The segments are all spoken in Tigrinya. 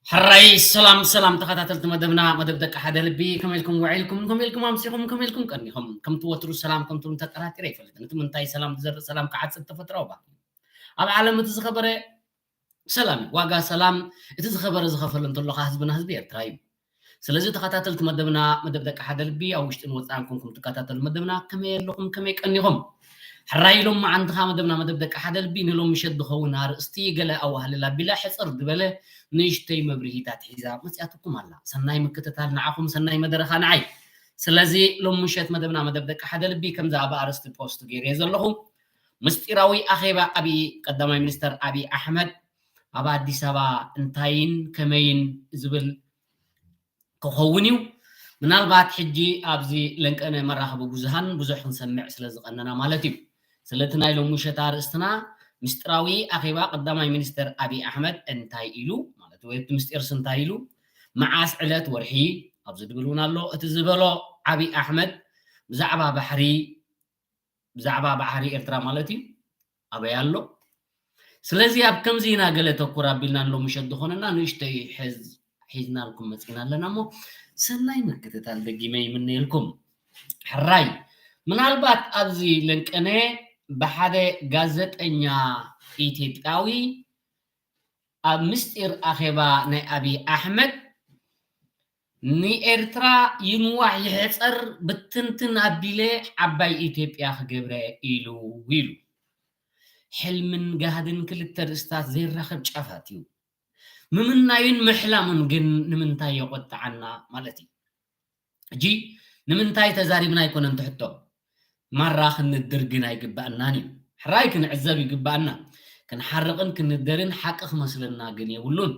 ሕራይ ሰላም ሰላም ተኸታተልቲ መደብና፣ መደብ ደቂ ሓደ ልቢ፣ ከመይ ኢልኩም ውዒልኩም፣ ከመይ ኢልኩም ኣምሲኹም፣ ከመይ ኢልኩም ቀኒኹም? ከምቲ ወትሩ ሰላም ከምትብሉ ተጠራጢረ ኣይፈልጥን። እቲ ምንታይ ሰላም ዝዘርእ ሰላም ክዓጽድ ተፈጥራዊ ባህጊ። ኣብ ዓለም እቲ ዝኸበረ ሰላም እዩ። ዋጋ ሰላም እቲ ዝኸበረ ዝኸፈለ እንተሎ ኸዓ ህዝብና ህዝቢ ኤርትራ እዩ። ስለዚ ተኸታተልቲ መደብና፣ መደብ ደቂ ሓደ ልቢ ኣብ ውሽጥን ወጻእን ኮንኩም ትከታተሉ መደብና፣ ከመይ ኣለኹም፣ ከመይ ቀኒኹም? ሕራይ ኢሎም መዓንትኻ መደብና፣ መደብ ደቂ ሓደ ልቢ ንሎም ምሸት ዝኸውን ኣርእስቲ ገለ ኣዋህልል ኣቢላ ሕጽር ዝበለ ንእሽተይ መብርሂታት ሒዛ መጽያትኩም ኣላ። ሰናይ ምክትታል ንዓኹም፣ ሰናይ መደረኻ ንዓይ። ስለዚ ሎም ምሸት መደብና፣ መደብ ደቂ ሓደ ልቢ፣ ከምዚ ኣብ ኣርእስቲ ፖስት ገይረ ዘለኹ፣ ምስጢራዊ ኣኼባ ኣብይ ቀዳማይ ሚኒስተር ኣብይ ኣሕመድ ኣብ ኣዲስ ኣበባ እንታይን ከመይን ዝብል ክኸውን እዩ። ምናልባት ሕጂ ኣብዚ ለንቀነ መራኸቢ ብዙሃን ብዙሕ ክንሰምዕ ስለ ዝቐነና ማለት እዩ። ስለቲ ናይ ሎም ምሸት ኣርእስትና ምስጢራዊ ኣኼባ ቀዳማይ ሚኒስተር ኣብይ ኣሕመድ እንታይ ኢሉ፣ ማለት ወይ እቲ ምስጢርስ እንታይ ኢሉ፣ መዓስ ዕለት ወርሒ ኣብዚ ድብል እውን ኣሎ። እቲ ዝበሎ ኣብይ ኣሕመድ ብዛዕባ ባሕሪ፣ ብዛዕባ ባሕሪ ኤርትራ ማለት እዩ፣ ኣበይ ኣሎ? ስለዚ ኣብ ከምዚ ኢና ገለ ተኩር ኣቢልና ኣሎ ምሸት ዝኾነና ንእሽተይ ሕዝ-፣ ሒዝናልኩም መጺና ኣለና እሞ ሰናይ ምክትታል ደጊመ ይምነየልኩም። ሕራይ፣ ምናልባት ኣብዚ ለንቀነ ብሓደ ጋዜጠኛ ኢትዮጵያዊ ኣብ ምስጢር ኣኼባ ናይ ኣብይ ኣሕመድ ንኤርትራ ይንዋሕ ይሕጸር ብትንትን ኣቢለ ዓባይ ኢትዮጵያ ክገብረ ኢሉ ኢሉ። ሕልምን ጋህድን ክልተ ርእስታት ዘይራኸብ ጫፋት እዩ። ምምናዩን ምሕላሙን ግን ንምንታይ የቖጥዓና ማለት እዩ? ሕጂ ንምንታይ ተዛሪብና ኣይኮነን ትሕቶ። ማራ ክንድር ግን ኣይግባእናን እዩ። ሕራይ ክንዕዘብ ይግባእና። ክንሓርቕን ክንደርን ሓቂ ክመስለና ግን የብሉን።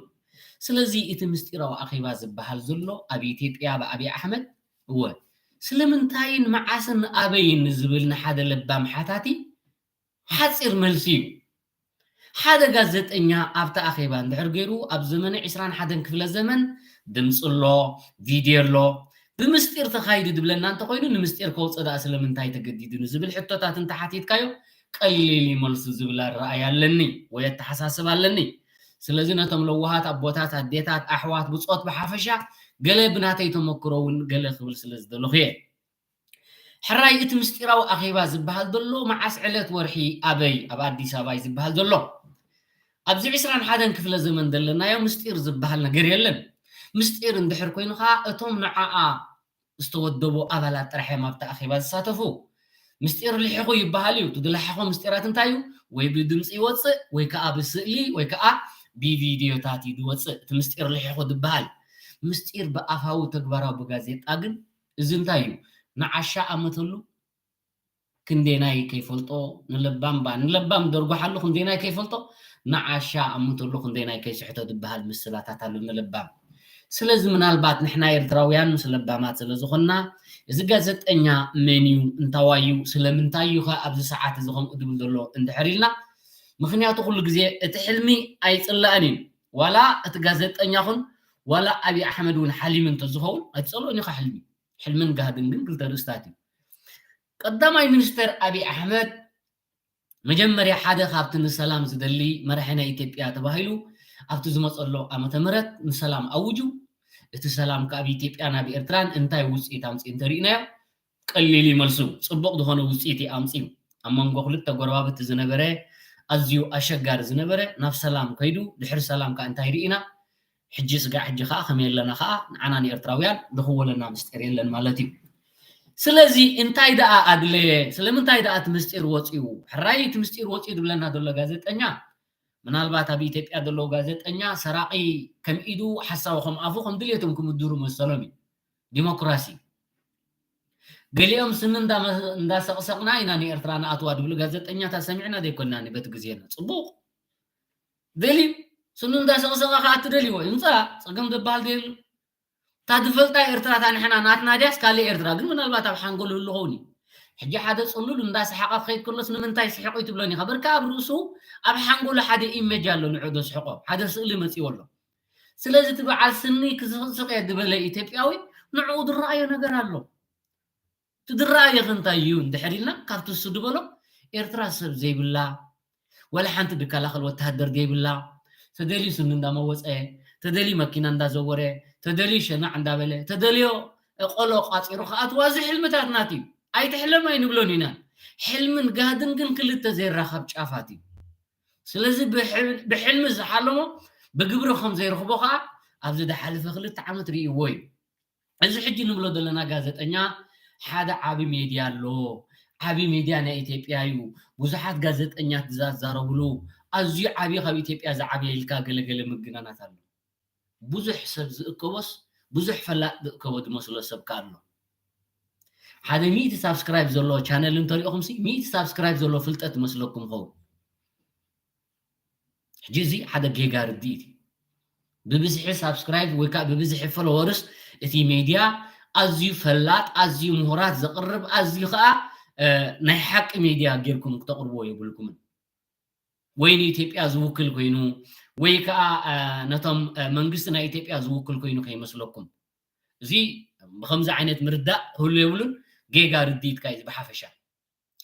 ስለዚ እቲ ምስጢራዊ ኣኼባ ዝበሃል ዘሎ ኣብ ኢትዮጵያ ብኣብይ ኣሕመድ፣ እወ፣ ስለምንታይን መዓስን ኣበይን ዝብል ንሓደ ለባም ሓታቲ ሓጺር መልሲ እዩ። ሓደ ጋዜጠኛ ኣብቲ ኣኼባ እንድሕር ገይሩ ኣብ ዘመነ ዕስራን ሓደን ክፍለ ዘመን ድምፂ ኣሎ፣ ቪድዮ ኣሎ፣ ብምስጢር ተኻይዱ ድብለና እንተኾይኑ ንምስጢር ከውፅእ ደኣ ስለምንታይ ተገዲዱ ንዝብል ሕቶታት እንተሓቲትካዮ ቀሊል እዩ መልሱ ዝብል ኣረኣእያ ኣለኒ ወይ ኣተሓሳስባ ኣለኒ። ስለዚ ነቶም ለዋሃት ኣቦታት፣ ኣዴታት፣ ኣሕዋት፣ ብጾት ብሓፈሻ ገለ ብናተይ ተመክሮ እውን ገለ ክብል ስለ ዝደለኹ እየ። ሕራይ እቲ ምስጢራዊ ኣኼባ ዝበሃል ዘሎ መዓስ ዕለት ወርሒ ኣበይ ኣብ ኣዲስ ኣበባ እዩ ዝበሃል ዘሎ? ኣብዚ ዕስራን ሓደን ክፍለ ዘመን ዘለናዮ ምስጢር ዝበሃል ነገር የለን። ምስጢር እንድሕር ኮይኑ ከዓ እቶም ንዓኣ ዝተወደቡ ኣባላት ጥራሕ እዮም ኣብቲ ኣኼባ ዝሳተፉ። ምስጢር ልሒኹ ይበሃል እዩ። እቲ ዝለሓኾ ምስጢራት እንታይ እዩ? ወይ ብድምፂ ይወፅእ ወይ ከዓ ብስእሊ ወይ ከዓ ብቪድዮታት እዩ ዝወፅእ እቲ ምስጢር ልሒኹ ዝበሃል። ምስጢር ብኣፋዊ ተግባራዊ ብጋዜጣ ግን እዚ እንታይ እዩ? ንዓሻ ኣመተሉ ክንደየናይ ከይፈልጦ ንለባም ባ ንለባም ደርጓሓሉ ክንደየናይ ከይፈልጦ ንዓሻ ኣምተሉ ክንደየናይ ከይስሕቶ ዝበሃል ምስላታት ኣሎ ንለባም። ስለዚ ምናልባት ንሕና ኤርትራውያን ምስ ለባማት ስለ ዝኾንና እዚ ጋዜጠኛ መን እዩ እንታዋይ እዩ ስለምንታይ እዩ ከ ኣብዚ ሰዓት እዚ ከምኡ ድብል ዘሎ እንድሕር ኢልና ምክንያቱ ኩሉ ግዜ እቲ ሕልሚ ኣይፅላእን እዩ ዋላ እቲ ጋዜጠኛ ኹን ዋላ ኣብይ ኣሕመድ እውን ሓሊሙ እንተዝኸውን ኣይትፀልኦን ኢኻ ሕልሚ ሕልምን ጋህድን ግን ክልተ ርእስታት እዩ ቀዳማይ ሚኒስተር ኣብይ ኣሕመድ መጀመርያ ሓደ ካብቲ ንሰላም ዝደሊ መራሒ ናይ ኢትዮጵያ ተባሂሉ ኣብቲ ዝመፀሎ ዓመተ ምህረት ንሰላም ኣውጁ። እቲ ሰላም ከኣ ኣብ ኢትዮጵያን ኣብ ኤርትራን እንታይ ውፅኢት ኣምፅኡ እንተሪእናዮ ቀሊል እዩ መልሱ። ፅቡቕ ዝኾነ ውፅኢት እዩ ኣምፅኡ። ኣብ መንጎ ክልተ ጎረባብቲ ዝነበረ ኣዝዩ ኣሸጋሪ ዝነበረ ናብ ሰላም ከይዱ ድሕሪ ሰላም ከኣ እንታይ ርኢና? ሕጂ ስጋዕ ሕጂ ከኣ ከመይ ኣለና ከኣ ንዓና ንኤርትራውያን ዝኽወለና ምስጢር የለን ማለት እዩ። ስለዚ እንታይ ደኣ ኣድለየ? ስለምንታይ ደኣ እቲ ምስጢር ወፂኡ? ሕራይ እቲ ምስጢር ወፂኡ ዝብለና ዘሎ ጋዜጠኛ ምናልባት ኣብ ኢትዮጵያ ዘለዉ ጋዜጠኛ ሰራቒ ከም ኢዱ ሓሳዊ ከም ኣፉ ከም ድልየቶም ክምድሩ መሰሎም እዩ። ዲሞክራሲ ገሊኦም ስኒ እንዳሰቕሰቕና ኢና ንኤርትራ ንኣትዋ ዝብሉ ጋዜጠኛታት ሰሚዕና ዘይኮንና በቲ ግዜና። ፅቡቕ ደልዩ ስኑ እንዳሰቕሰቐ ከዓ እቲ ደልይዎ ይምፃእ ፀገም ዝበሃል ዘይብሉ እታ ዝፈልጣ ኤርትራ እታ ንሕና ናትና ድያስ ካልእ ኤርትራ ግን ምናልባት ኣብ ሓንጎሉ ህሉ ኸውን እዩ ሕጂ ሓደ ፅሉል እንዳሰሓቐ ክኸይድ ከሎስ ንምንታይ ስሒቑ እዩ ትብሎን ኢኻ በርካ ኣብ ርእሱ ኣብ ሓንጎሉ ሓደ ኢሜጅ ኣሎ ንዑ ዘስሕቖ ሓደ ስእሊ መፂዎ ኣሎ ስለዚ እቲ በዓል ስኒ ክስቕስቕ እየ ዝበለ ኢትዮጵያዊ ንዕኡ ዝረኣዮ ነገር ኣሎ እቲ ዝረኣየኺ እንታይ እዩ እንድሕር ኢልና ካብቲ እሱ ዝበሎ ኤርትራ ሰብ ዘይብላ ዋላ ሓንቲ ዝከላኸል ወተሃደር ዘይብላ ተደልዩ ስኒ እንዳመወፀ ተደልዩ መኪና እንዳዘወረ ተደልዩ ሸናዕ እንዳበለ ተደልዮ ቆሎ ቋፂሩ ክኣትዋ እዚ ሕልምታት ናት እዩ ኣይትሕለም ኣይንብሎን ኢና ሕልምን ጋህድን ግን ክልተ ዘይራኸብ ጫፋት እዩ ስለዚ ብሕልሚ ዝሓለሞ ብግብሪ ከም ዘይረኽቦ ከዓ ኣብዚ ዝሓለፈ ክልተ ዓመት ርእይዎ እዩ እዚ ሕጂ ንብሎ ዘለና ጋዜጠኛ ሓደ ዓቢ ሜድያ ኣሎ። ዓቢ ሜድያ ናይ ኢትዮጵያ እዩ። ብዙሓት ጋዜጠኛት ዝዛረብሉ ኣዝዩ ዓቢ ካብ ኢትዮጵያ ዝዓበየ ኢልካ ገለገለ ምግናናት ኣሎ። ብዙሕ ሰብ ዝእከቦስ ብዙሕ ፈላጥ ዝእከቦ ዝመስሎ ሰብ ከ ኣሎ። ሓደ ሚእቲ ሳብስክራይብ ዘለዎ ቻነል እንተሪኦኹም ሲ ሚእቲ ሳብስክራይብ ዘለዎ ፍልጠት ይመስለኩም ኸውን። ሕጂ እዚ ሓደ ጌጋ ርድኢት እዩ። ብብዝሒ ሳብስክራይብ ወይ ከዓ ብብዝሒ ፎሎወርስ እቲ ሜድያ ኣዝዩ ፈላጥ፣ ኣዝዩ ምሁራት ዘቕርብ፣ ኣዝዩ ከዓ ናይ ሓቂ ሜድያ ጌርኩም ክተቕርብዎ የብልኩምን። ወይ ንኢትዮጵያ ዝውክል ኮይኑ ወይ ከዓ ነቶም መንግስቲ ናይ ኢትዮጵያ ዝውክል ኮይኑ ከይመስለኩም። እዚ ብከምዚ ዓይነት ምርዳእ ክህሉ የብሉን። ጌጋ ርድኢትካ እዩ ብሓፈሻ።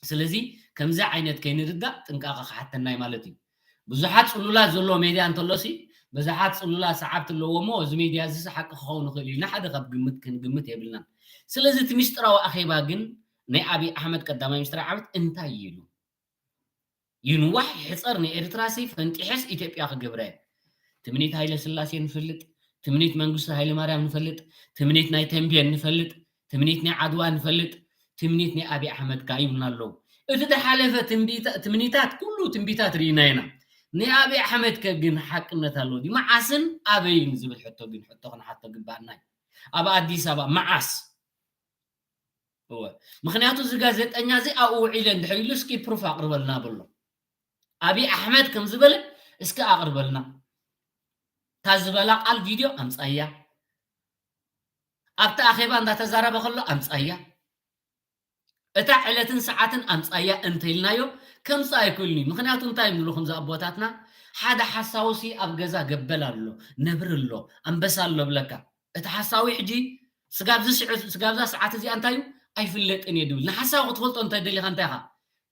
ስለዚ ከምዚ ዓይነት ከይንርዳእ ጥንቃቐ ክሓተናይ ማለት እዩ። ብዙሓት ፅሉላት ዘለዎ ሜድያ እንተሎሲ ብዙሓት ፅሉላት ሰዓብቲ ኣለዎ እሞ እዚ ሜድያ እዚ ሓቂ ክኸውን ይኽእል እዩ ንሓደ ካብ ግምት ክንግምት የብልናን። ስለዚ እቲ ሚስጥራዊ ኣኼባ ግን ናይ ኣብይ ኣሕመድ ቀዳማይ ሚኒስትር ዓመት እንታይ ኢሉ? ይንዋሕ ይሕፀር ንኤርትራሲ ፈንጢሐስ ኢትዮጵያ ክገብረ ትምኒት ሃይለ ስላሴ ንፈልጥ ትምኒት መንግስቱ ሃይለ ማርያም ንፈልጥ ትምኒት ናይ ተምቤን ንፈልጥ ትምኒት ናይ ዓድዋ ንፈልጥ ትምኒት ናይ ኣብይ ኣሕመድ ከኣ ይብሉና ኣለዉ እቲ ዝሓለፈ ትምኒታት ኩሉ ትንቢታት ርኢና ኢና ናይ ኣብይ ኣሕመድ ከ ግን ሓቅነት ኣለዎ ድዩ መዓስን ኣበይን ዝብል ሕቶ ግን ሕቶ ክንሓቶ ግባኣና እዩ ኣብ ኣዲስ ኣበባ መዓስ እወ ምኽንያቱ እዚ ጋዜጠኛ እዚ ኣብኡ ውዒለ እንድሕር ኢሉ እስኪ ፕሩፍ ኣቕርበልና በሎ ኣብይ ኣሕመድ ከም ዝበለ እስኪ ኣቕርበልና እታ ዝበላ ቃል ቪድዮ ኣምጻያ፣ ኣብቲ ኣኼባ እንዳተዛረበ ከሎ ኣምጻያ፣ እታ ዕለትን ሰዓትን ኣምጻያ እንተኢልናዮ ከምጽእ ኣይክእልን እዩ። ምክንያቱ እንታይ ይብሉ ከምዚ ኣቦታትና፣ ሓደ ሓሳውሲ ኣብ ገዛ ገበል ኣሎ፣ ነብሪ ኣሎ፣ ኣንበሳ ኣሎ ብለካ። እቲ ሓሳዊ ሕጂ ስጋብዚ ሽዑ ስጋብዛ ሰዓት እዚኣ እንታይ እዩ ኣይፍለጥን እየ ድብል። ንሓሳዊ ክትፈልጦ እንተ ደሊኻ እንታይ ኢኻ?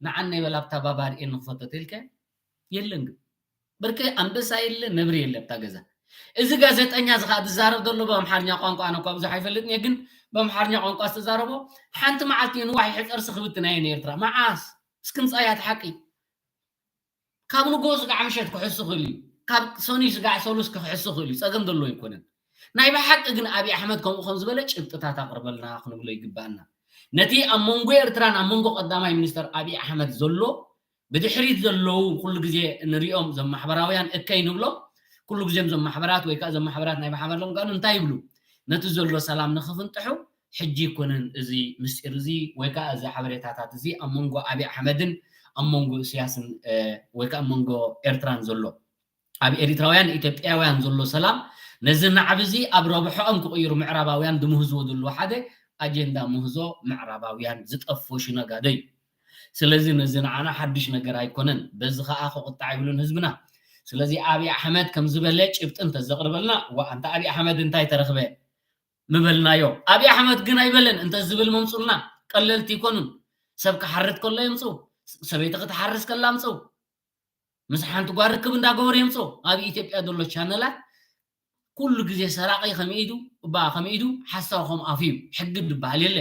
ንዓን ናይ በላ ኣብታ ባባ ርእየኒ ክፈቶ ተልከ የለን ግን በርከ ኣንበሳ የለ ነብሪ የለ ኣብታ ገዛ። እዚ ጋዜጠኛ እዚ ከዓ ዝዛረብ ዘሎ ብኣምሓርኛ ቋንቋ ኣነ እኳ ብዙሕ ኣይፈልጥን እየ ግን ብኣምሓርኛ ቋንቋ ዝተዛረቦ ሓንቲ መዓልቲ ንዋሕ ይሕፀር ስክብትና እየ ንኤርትራ መዓስ እስክምፃያ ሓቂ ካብ ንጎ ስጋዕ ምሸት ክሕሱ ክእል እዩ ካብ ሰኑይ ስጋዕ ሰሉስ ክሕሱ ክእል እዩ ፀገም ዘለዎ ኣይኮነን ናይ ብሓቂ ግን ኣብይ ኣሕመድ ከምኡ ከም ዝበለ ጭብጥታት ኣቅርበልና ክንብሎ ይግባኣና ነቲ ኣብ መንጎ ኤርትራን ኣብ መንጎ ቀዳማይ ሚኒስተር ኣብይ ኣሕመድ ዘሎ ብድሕሪት ዘለዉ ኩሉ ግዜ ንሪኦም ዞም ማሕበራውያን እከይ ንብሎም ኩሉ ግዜም ዞም ማሕበራት ወይ ከዓ ዞም ማሕበራት ናይ ማሕበር ለምጋኑ እንታይ ይብሉ ነቲ ዘሎ ሰላም ንክፍንጥሑ ሕጂ ይኮነን እዚ ምስጢር እዚ ወይ ከዓ እዚ ሓበሬታታት እዚ ኣብ መንጎ ኣብይ ኣሕመድን ኣብ መንጎ እስያስን ወይ ከዓ ኣብ መንጎ ኤርትራን ዘሎ ኣብ ኤሪትራውያን ኢትዮጵያውያን ዘሎ ሰላም ነዚ ናዕቢ እዚ ኣብ ረብሖኦም ክቕይሩ ምዕራባውያን ድምህዝዎ ዘለዉ ሓደ ኣጀንዳ ምህዞ ምዕራባውያን ዝጠፈሹ ነጋዶ እዩ። ስለዚ ነዚ ንዓና ሓድሽ ነገር ኣይኮነን። በዚ ኸኣ ክቑጣዕ ይብሉን ህዝብና። ስለዚ ኣብይ ኣሕመድ ከም ዝበለ ጭብጢ እንተዘቕርበልና እዋ ኣንታ ኣብይ ኣሕመድ እንታይ ተረኽበ ምበልናዮ። ኣብይ ኣሕመድ ግን ኣይበለን እንተ ዝብል መምጹልና ቀለልቲ ይኮኑን። ሰብ ክሓርድ ከሎ የምጽኡ፣ ሰበይቲ ክትሓርስ ከላ ኣምጽኡ። ምስ ሓንቲ ጓል ርክብ እንዳገበሩ የምፅኦ ኣብ ኢትዮጵያ ዘሎ ቻነላት ኩሉ ግዜ ሰራቂ ከመይ ኢዱ እባ ከመይ ኢዱ ሓሳዊ ከም ኣፉ እዩ ሕጊ ዝበሃል የለ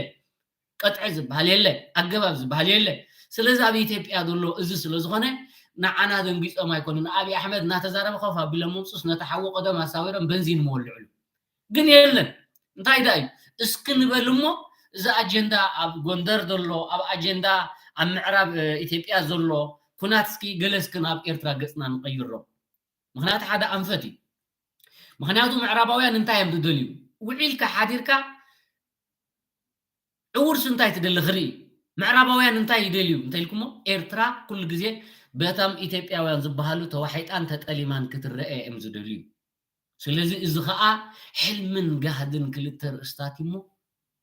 ቀጥዒ ዝበሃል የለ ኣገባብ ዝበሃል የለ ስለዚ ኣብ ኢትዮጵያ ዘሎ እዚ ስለ ዝኾነ ንዓና ደንጊፆም ኣይኮኑን ኣብይ ኣሕመድ እናተዛረበ ኮፍ ኣቢሎም መምፁስ ነቲ ሓዊ ቀደም ኣሳዊሮም በንዚን መወልዕሉ ግን የለን እንታይ ዳ እዩ እስኪ ንበል እሞ እዚ ኣጀንዳ ኣብ ጎንደር ዘሎ ኣብ ኣጀንዳ ኣብ ምዕራብ ኢትዮጵያ ዘሎ ኩናት እስኪ ገለ እስኪ ናብ ኤርትራ ገፅና ንቀይሮ ምክንያቱ ሓደ ኣንፈት እዩ ምክንያቱ ምዕራባውያን እንታይ እዮም ዝደልዩ ውዒልካ ሓዲርካ ዕውርስ እንታይ ትደሊ ክርኢ ምዕራባውያን እንታይ ይደልዩ እንተኢልኩሞ ኤርትራ ኩሉ ግዜ በቶም ኢትዮጵያውያን ዝበሃሉ ተዋሒጣን ተጠሊማን ክትረአ እዮም ዝደልዩ ስለዚ እዚ ከዓ ሕልምን ጋህድን ክልተ ርእስታት እሞ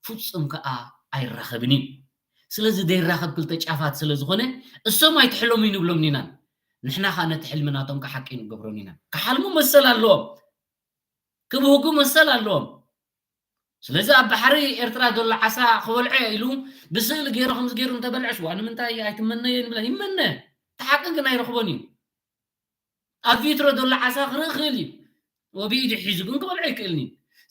ፍፁም ከዓ ኣይራኸብን እዩ ስለዚ ዘይራኸብ ክልተ ጫፋት ስለ ዝኾነ እሶም ኣይትሕለሙ ይንብሎም ኒናን ንሕና ከዓ ነቲ ሕልሚ ናቶም ከዓ ሓቂ ንገብሮን ኢና ክሓልሙ መሰል ኣለዎም ክብህጉ መሰል ኣለዎም ስለዚ ኣብ ባሕሪ ኤርትራ ዘሎ ዓሳ ክበልዖ ኢሉ ብስእሊ ገይሩ ከምዚ ገይሩ እንተበልዐስ ዋ ንምንታይ ኣይትመነዮ ንብለን ይመነ እቲ ሓቂ ግን ኣይረኽቦን እዩ ኣብ ቪትሮ ዘሎ ዓሳ ክርኢ ክእል እዩ ወብኢዱ ሒዙ ግን ክበልዖ ይክእልኒ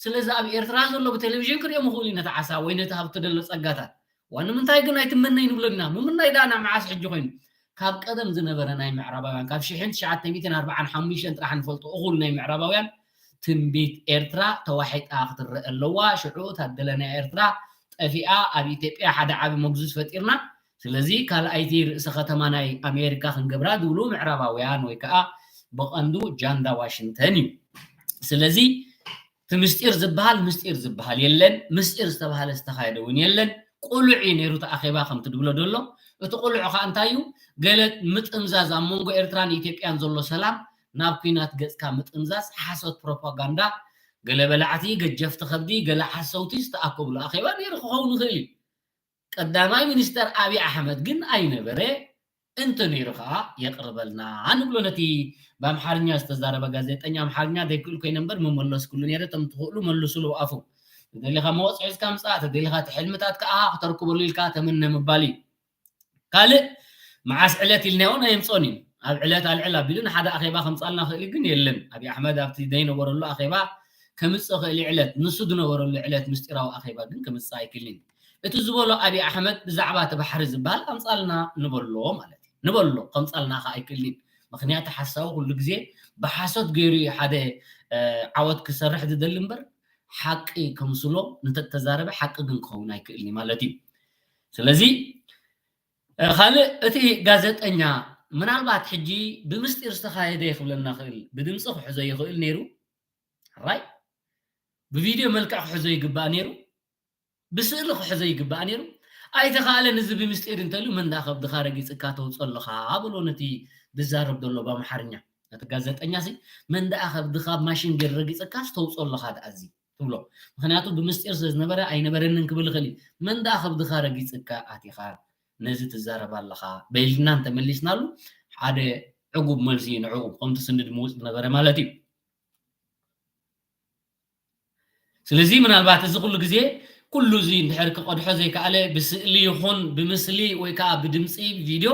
ስለዚ ኣብ ኤርትራ ዘሎ ብቴሌቪዥን ክሪኦ ምኽእል እዩ ነቲ ዓሳ ወይ ነቲ ሃብቲ ደሎ ጸጋታት ዋ ንምንታይ ግን ኣይትመነይ ንብሎ ኢና ምምናይ ዳ ናብ መዓስ ሕጂ ኮይኑ ካብ ቀደም ዝነበረ ናይ ምዕራባውያን ካብ ሽሕን ትሽዓተ ሚእትን ኣርባዓን ሓሙሽተን ጥራሕ ንፈልጦ እኹል ናይ ምዕራባውያን ትንቢት ኤርትራ ተዋሒጣ ክትረአ ኣለዋ ሽዑ ታደለ ናይ ኤርትራ ጠፊኣ ኣብ ኢትዮጵያ ሓደ ዓቢ መጉዙዝ ፈጢርና ስለዚ ካልኣይቲ ርእሰ ከተማ ናይ ኣሜሪካ ክንገብራ ዝብሉ ምዕራባውያን ወይ ከዓ ብቐንዱ ጃንዳ ዋሽንተን እዩ ስለዚ እቲ ምስጢር ዝበሃል ምስጢር ዝበሃል የለን ምስጢር ዝተባሃለ ዝተኻየደ እውን የለን ቁሉዕ እዩ ነይሩ እቲ ኣኼባ ከምቲ ድብሎ ደሎ እቲ ቁሉዕ ከዓ እንታይ እዩ ገለ ምጥምዛዝ ኣብ መንጎ ኤርትራን ኢትዮጵያን ዘሎ ሰላም ናብ ኩናት ገፅካ ምጥምዛዝ ሓሶት ፕሮፓጋንዳ ገለ በላዕቲ ገጀፍቲ ከብዲ ገለ ሓሰውቲ ዝተኣከብሉ ኣኼባ ነይሩ ክኸውን ይኽእል እዩ ቀዳማይ ሚኒስተር ኣብይ ኣሕመድ ግን ኣይነበረ እንተ ነይሩ ከዓ የቕርበልና ንብሎ ነቲ ብኣምሓርኛ ዝተዛረበ ጋዜጠኛ ኣምሓርኛ ዘይክእል ኮይነ እምበር ምመለስኩሉ ነይረ እቶም ትኽእሉ መልሱሉ ኣፉ ተደሊኻ መወፅ ሒዝካ ምፃእ ተደሊኻ እቲ ሕልምታት ከዓ ክተርክበሉ ኢልካ ተምነ ምባል እዩ ካልእ መዓስ ዕለት ኢልናዮ ናይ ምፆን እዩ ኣብ ዕለት ኣልዕል ኣቢሉ ንሓደ ኣኼባ ከምፃልና ክእል ግን የለን ኣብይ ኣሕመድ ኣብቲ ዘይነበረሉ ኣኼባ ከምፅእ ክእል ዕለት ንሱ ዝነበረሉ ዕለት ምስጢራዊ ኣኼባ ግን ከምፅእ ኣይክልን እቲ ዝበሎ ኣብይ ኣሕመድ ብዛዕባ እቲ ባሕሪ ዝበሃል ኣምፃልና ንበሎ ማለት እዩ ንበሎ ከምፃልና ከ ኣይክልን ምክንያቱ ሓሳዊ ኩሉ ግዜ ብሓሶት ገይሩ እዩ ሓደ ዓወት ክሰርሕ ዝደሊ እምበር ሓቂ ከምስሎ እንተተዛረበ ሓቂ ግን ክኸውን ኣይክእልን ማለት እዩ ስለዚ ካልእ እቲ ጋዜጠኛ ምናልባት ሕጂ ብምስጢር ዝተኻየደ ክብለና ክእል ብድምፂ ክሕዞ ይኽእል ነይሩ ራይ ብቪድዮ መልክዕ ክሕዞ ይግባእ ነይሩ ብስእሊ ክሕዞ ይግባእ ነይሩ ኣይተኻእለን እዚ ብምስጢር እንተሉ መንዳ ከብድኻ ረጊፅካ ተውፅኦ ኣለኻ ብሎ ነቲ ዝዛረብ ዘሎ ብኣምሓርኛ እቲ ጋዜጠኛ ሲ መን ደኣ ከብድኻ ማሽን ገይሩ ረጊጽካ ዝተውፅኦ ኣለኻ ደኣ እዚ ትብሎ። ምክንያቱ ብምስጢር ስለ ዝነበረ ኣይነበረንን ክብል ይኽእል እዩ። መን ደኣ ከብድኻ ረጊጽካ ኣቲኻ ነዚ ትዛረብ ኣለኻ በይልና እንተመሊስናሉ ሓደ ዕጉብ መልሲ እዩ ንዕኡ ከምቲ ስንዲ ድምውፅ ዝነበረ ማለት እዩ። ስለዚ ምናልባት እዚ ኩሉ ግዜ ኩሉ እዚ እንድሕር ክቐድሖ ዘይከኣለ ብስእሊ ይኹን ብምስሊ ወይ ከዓ ብድምፂ ቪድዮ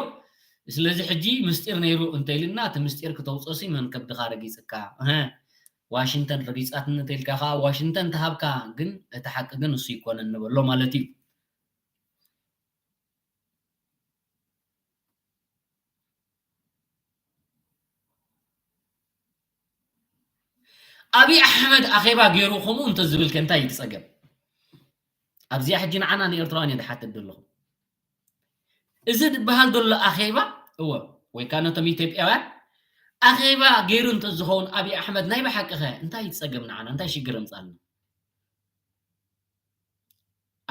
ስለዚ ሕጂ ምስጢር ነይሩ እንተኢልና እቲ ምስጢር ክተውፅኦ ሲ መን ከብድኻ ረጊፅካ ዋሽንተን ረጊፃትኒ እንተኢልካ ከዓ ዋሽንተን ተሃብካ ግን እቲ ሓቂ ግን እሱ ይኮነን ንበሎ ማለት እዩ። ኣብይ ኣሕመድ ኣኼባ ገይሩ ከምኡ እንተዝብል ከ እንታይ እዩ ዝፀገም? ኣብዚኣ ሕጂ ንዓና ንኤርትራውያን እየ ዝሓትት ዘለኹ። እዚ ዝበሃል ዘሎ ኣኼባ እወ ወይ ከዓ ነቶም ኢትዮጵያውያን ኣኼባ ገይሩ እንተዝኸውን ኣብይ ኣሕመድ ናይ ብሓቂ ኸ እንታይ ይፀገም ንዓና እንታይ ሽግር የምፃልና?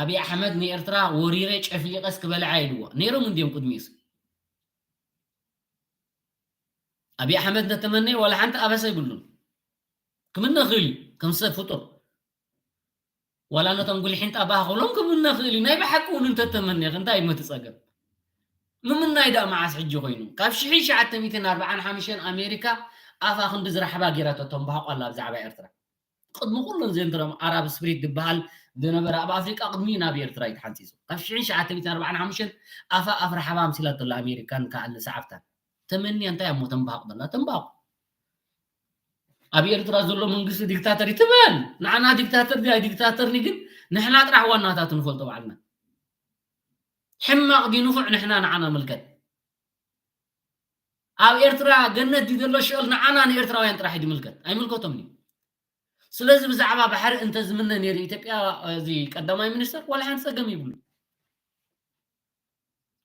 ኣብይ ኣሕመድ ንኤርትራ ወሪረ ጨፍሊቐስ ክበልዓ ኢልዎ ነይሮም እንዲዮም ቅድሚኡስ ኣብይ ኣሕመድ እንተተመነየ ዋላ ሓንቲ ኣበሳ ይብሉን ክምነ ክእል እዩ ከም ሰብ ፍጡር ዋላ ነቶም ጉልሒን ጣባህ ክብሎም ክምነ ክእል እዩ ናይ ብሓቂ እውን እንተተመነየ እንታይ እዩ እቲ ፀገም? ምምናይ ደኣ መዓስ ሕጂ ኮይኑ ካብ ሽሕን ሸዓተ ሚእትን ኣርባዓን ሓሙሽተን ኣሜሪካ ኣፋ ክንዲ ዝራሕባ ገይራቶ ተንባህቆ ኣላ ብዛዕባ ኤርትራ ቅድሚ ኩሎም ዘንትሮም ኣራብ ስፕሪት ዝበሃል ዝነበረ ኣብ ኣፍሪቃ ቅድሚ ናብ ኤርትራ እዩ ተሓንፂፁ ካብ ሽሕን ሸዓተ ሚእትን ኣርባዓን ሓሙሽተን ኣፋ ኣፍራሓባ ኣምሲላቶ ኣላ ኣሜሪካን ከኣለ ሰዓብታን ተመንያ እንታይ እሞ ተንባሃቕ ዘላ ተንባሃቕ ኣብ ኤርትራ ዘሎ መንግስቲ ዲክታተር ይትበል ንዓና ዲክታተር ድያ ዲክታተርኒ ግን ንሕና ጥራሕ ዋናታት ንፈልጦ ባዕልና ሕማቕ ድዩ ንፉዕ ንሕና ንዓና ምልከት ኣብ ኤርትራ ገነት ድዩ ዘሎ ሽኦል ንዓና ንኤርትራውያን ጥራሕ እዩ ድምልከት ኣይምልከቶም እዩ ስለዚ ብዛዕባ ባሕሪ እንተ ዝምነ ነይሩ ኢትዮጵያ እዚ ቀዳማይ ሚኒስተር ዋላ ሓንቲ ጸገም ይብሉ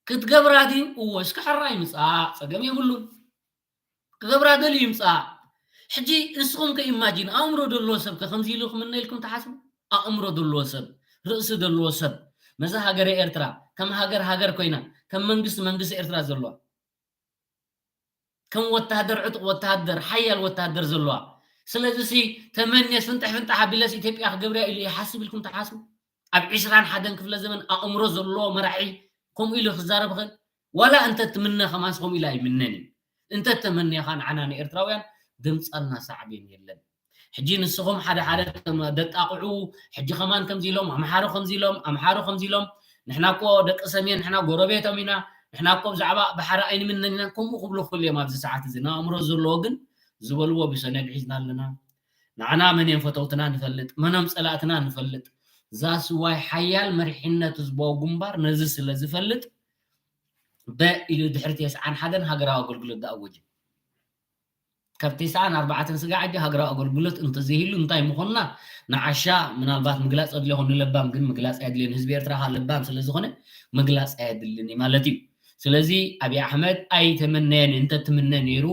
ክትገብራ ድዩ እዎ እስኪ ሕራ ይምፃእ ፀገም የብሉን ክገብራ ደልዩ ይምፃእ ሕጂ ንስኹም ከ ኢማጂን ኣእምሮ ደለዎ ሰብ ከ ከምዚ ኢሉ ክምነ ኢልኩም ትሓስቡ ኣእምሮ ደለዎ ሰብ ርእሲ ደለዎ ሰብ መዛ ሃገረ ኤርትራ ከም ሃገር ሃገር ኮይና ከም መንግስቲ መንግስቲ ኤርትራ ዘለዋ ከም ወታሃደር ዕጡቕ ወታሃደር ሓያል ወታሃደር ዘለዋ ስለዚ ሲ ተመንየስ ፍንጥሕ ፍንጣሕ ኣቢለስ ኢትዮጵያ ክገብርያ ኢሉ ይሓስብ ኢልኩም ትሓስቡ ኣብ ዕስራን ሓደን ክፍለ ዘመን ኣእምሮ ዘለዎ መራሒ ከምኡ ኢሉ ክዛረብ ኽእል ዋላ እንተ ትምነ ከማንስ ከምኡ ኢሉ ኣይምነን እዩ እንተ ተመንየኻ ንዓና ንኤርትራውያን ድምፃና ሳዕቤን የለን ሕጂ ንስኹም ሓደ ሓደ ደጣቕዑ ሕጂ ከማን ከምዚ ኢሎም ኣምሓሩ ከምዚ ኢሎም ኣምሓሩ ከምዚ ኢሎም ንሕና እኮ ደቂ ሰሜን ንሕና ጎረቤቶም ኢና ንሕና እኮ ብዛዕባ ባሕሪ ኣይንምነን ኢና ከምኡ ክብሉ ክኽእሉ እዮም ኣብዚ ሰዓት እዚ ንኣእምሮ ዘለዎ ግን ዝበልዎ ብሰነድ ሒዝና ኣለና ንዓና መን እዮም ፈተውትና ንፈልጥ መኖም ፀላእትና ንፈልጥ ዛስዋይ ሓያል መሪሕነት ህዝባዊ ግንባር ነዚ ስለ ዝፈልጥ በ ኢሉ ድሕሪ ተስዓን ሓደን ሃገራዊ ኣገልግሎት ዝኣወጀ ካብ ተስዓን ኣርባዕተን ስጋዕ ሕጂ ሃገራዊ ኣገልግሎት እንተዘይህሉ እንታይ ምኾንና ንዓሻ ምናልባት ምግላፅ ኣድልዮ ንለባም ግን ምግላፅ ኣየድልዮን ህዝቢ ኤርትራ ከዓ ለባም ስለ ዝኾነ ምግላፅ ኣየድልን እዩ ማለት እዩ ስለዚ ኣብይ ኣሕመድ ኣይተመነየን እንተትምነ ነይሩ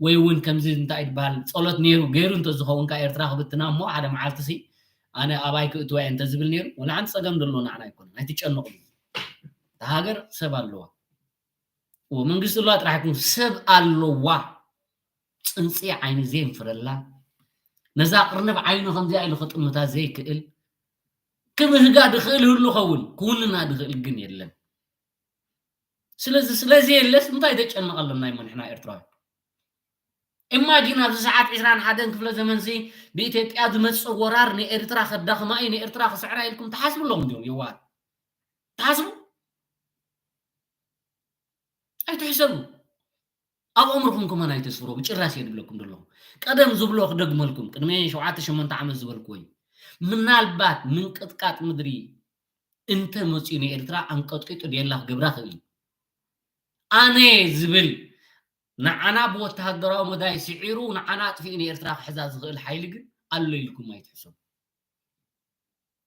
ወይ እውን ከምዚ እንታይ ዝበሃል ፀሎት ነይሩ ገይሩ እንተዝኸውን ከዓ ኤርትራ ክብትና እሞ ሓደ መዓልቲ ሲ ኣነ ኣባይ ክእትዋ እየ እንተዝብል ነይሩ ወላ ሓንቲ ፀገም ደሎ ንዓና ኣይኮነን ኣይትጨነቑ ሃገር ሰብ ኣለዋ መንግስቲ ኣለዋ ጥራሕ ይኩን ሰብ ኣለዋ ፅንፂ ዓይኒ ዘየንፍረላ ነዛ ቅርንብ ዓይኑ ከምዚኣ ኢሉ ክጥምታ ዘይክእል ክብህጋ ድኽእል ህሉ ኸውን ክውንና ድኽእል ግን የለን ስለዚ ስለዚ የለስ እንታይ ተጨንቕ ኣለና ይሞ ንሕና ኤርትራዊ ኢማጂን ኣብዚ ሰዓት ዕስራን ሓደን ክፍለ ዘመንሲ ብኢትዮጵያ ዝመፅእ ወራር ንኤርትራ ከዳኽማ እዩ ንኤርትራ ክስዕራ ኢልኩም ትሓስቡ ኣለኹም ድዮም የዋት ትሓስቡ ኣይትሕሰቡ ኣብ ኣእምርኹም ከማን ኣይተስፍሮ ብጭራስ እየ ዝብለኩም ዘለኹ ቀደም ዝብሎ ክደግመልኩም ቅድሚ ሸውዓተ ሸሞንተ ዓመት ዝበልክዎ እዩ ምናልባት ምንቅጥቃጥ ምድሪ እንተ መፅኡ ንኤርትራ ኣንቀጥቂጡ ዴላ ክገብራ ክእል እዩ ኣነ ዝብል ንዓና ብወተሃደራዊ መዳይ ስዒሩ ንዓና ኣጥፊኡ ንኤርትራ ክሕዛ ዝኽእል ሓይሊ ግን ኣሎ ኢልኩም ኣይትሕሰቡ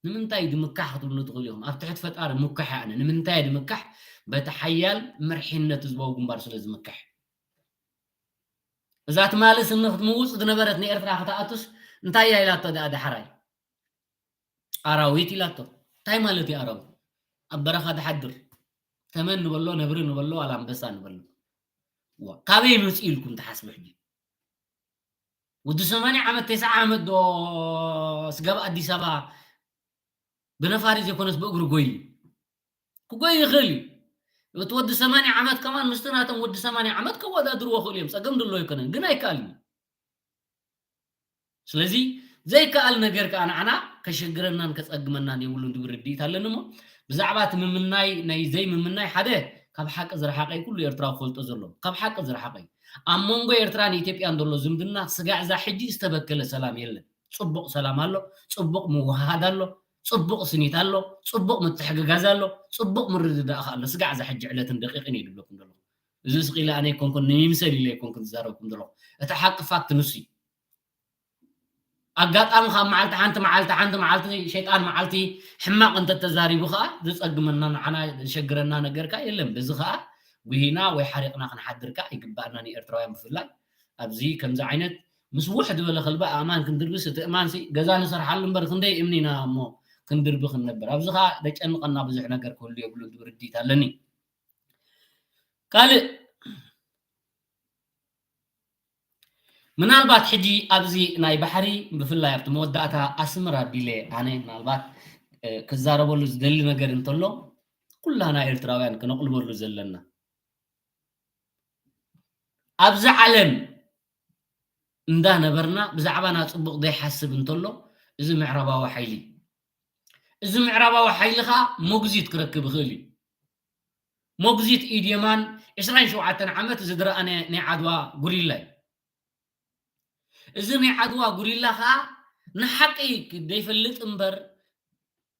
ንምንታይ ድምካሕ ክትብሉ ትኽእሉ ኢኹም ኣብ ትሕቲ ፈጣሪ ምኩሕ ኣነ ንምንታይ ድምካሕ በቲ ሓያል መርሒነት ህዝባዊ ግንባር ስለ ዝምክሕ እዛ ትማሊ ስኒ ክትምውፅ ዝነበረት ንኤርትራ ክትኣቱስ እንታይ እያ ኢላቶ ደኣ ዳሕራይ ኣራዊት ኢላቶ እንታይ ማለት እዩ ኣራዊት ኣብ በረኻ ትሓድር ተመን ንበሎ ነብሪ ንበሎ ዋላ ኣንበሳ ንበሎ ካበይ መፅኡ ኢልኩም ትሓስቡ ሕጂ ወዲ ሰማንያ ዓመት፣ ተስዓ ዓመት ዶ ስጋብ ኣዲስ ኣበባ ብነፋሪት ዘይኮነስ ብእግሩ ጎይ ክጎይ ይኽእል እዩ። እቲ ወዲ ሰማንያ ዓመት ከማን ምስቲ ናቶም ወዲ ሰማንያ ዓመት ከወዳድርዎ ክእሉ እዮም። ጸገም ድሎ ኣይኮነን፣ ግን ኣይከኣልን እዩ። ስለዚ ዘይከኣል ነገር ከኣ ንዓና ከሸግረናን ከጸግመናን የብሉን ዝብል ርድኢት ኣለኒ እሞ፣ ብዛዕባ እቲ ምምናይ፣ ናይ ዘይምምናይ፣ ሓደ ካብ ሓቂ ዝረሓቐ እዩ ኩሉ ኤርትራዊ ክፈልጦ ዘለዎ። ካብ ሓቂ ዝረሓቐ እዩ። ኣብ መንጎ ኤርትራን ኢትዮጵያን ዘሎ ዝምድና ስጋዕ እዛ ሕጂ ዝተበከለ ሰላም የለን። ጽቡቕ ሰላም ኣሎ፣ ጽቡቕ ምውህሃድ ኣሎ፣ ጽቡቕ ስኒት ኣሎ፣ ጽቡቕ ምትሕግጋዝ ኣሎ፣ ጽቡቕ ምርድዳእ ከኣ ኣሎ። ስጋዕ እዛ ሕጂ ዕለትን ደቂቕን እዩ ዝብለኩም ዘለኹ። እዚ ስቕ ኢለ ኣነ ኣይኮንኩን፣ ንምምሰል ኢለ ኣይኮንኩን ዝዛረብኩም ዘለኹ። እቲ ሓቂ ፋክት ንሱ እዩ። ኣጋጣሚ ካብ መዓልቲ ሓንቲ መዓልቲ፣ ሓንቲ መዓልቲ ሸይጣን መዓልቲ፣ ሕማቕ እንተተዛሪቡ ከኣ ዝጸግመና፣ ንዓና ዝሸግረና ነገር ከኣ የለን። በዚ ከኣ ጉሂና ወይ ሓሪቕና ክንሓድር ከኣ ኣይግባኣናን እዩ። ኤርትራውያን ብፍላይ ኣብዚ ከምዚ ዓይነት ምስ ውሕ ዝበለ ከልቢ ኣእማን ክንድርብስ፣ እቲ እማንሲ ገዛ ንሰርሓሉ እምበር ክንደይ እምኒ ኢና እሞ ክንድርቢ ክንነብር። ኣብዚ ከኣ ደጨንቐና ብዙሕ ነገር ክህሉ የብሉን ዝብል ርድኢት ኣለኒ። ካልእ ምናልባት ሕጂ ኣብዚ ናይ ባሕሪ ብፍላይ ኣብቲ መወዳእታ ኣስምር ኣቢለ ኣነ ምናልባት፣ እ፣ ክዛረበሉ ዝደሊ ነገር እንተሎ ኩላና ኤርትራውያን ክነቕልበሉ ዘለና፣ ኣብዚ ዓለም እንዳነበርና ብዛዕባና ጽቡቕ ዘይሓስብ እንተሎ እዚ ምዕራባዊ ሓይሊ፣ እዚ ምዕራባዊ ሓይሊ ከኣ ሞግዚት ክረክብ ይኽእል እዩ። ሞግዚት ኢድ የማን ዕስራን ሸውዓተን ዓመት ዝድረኣ ናይ፣ ናይ ዓድዋ ጉሪላ እዩ። እዚ ናይ ዓድዋ ጉሪላ ከኣ ንሓቂ ደይፈልጥ እምበር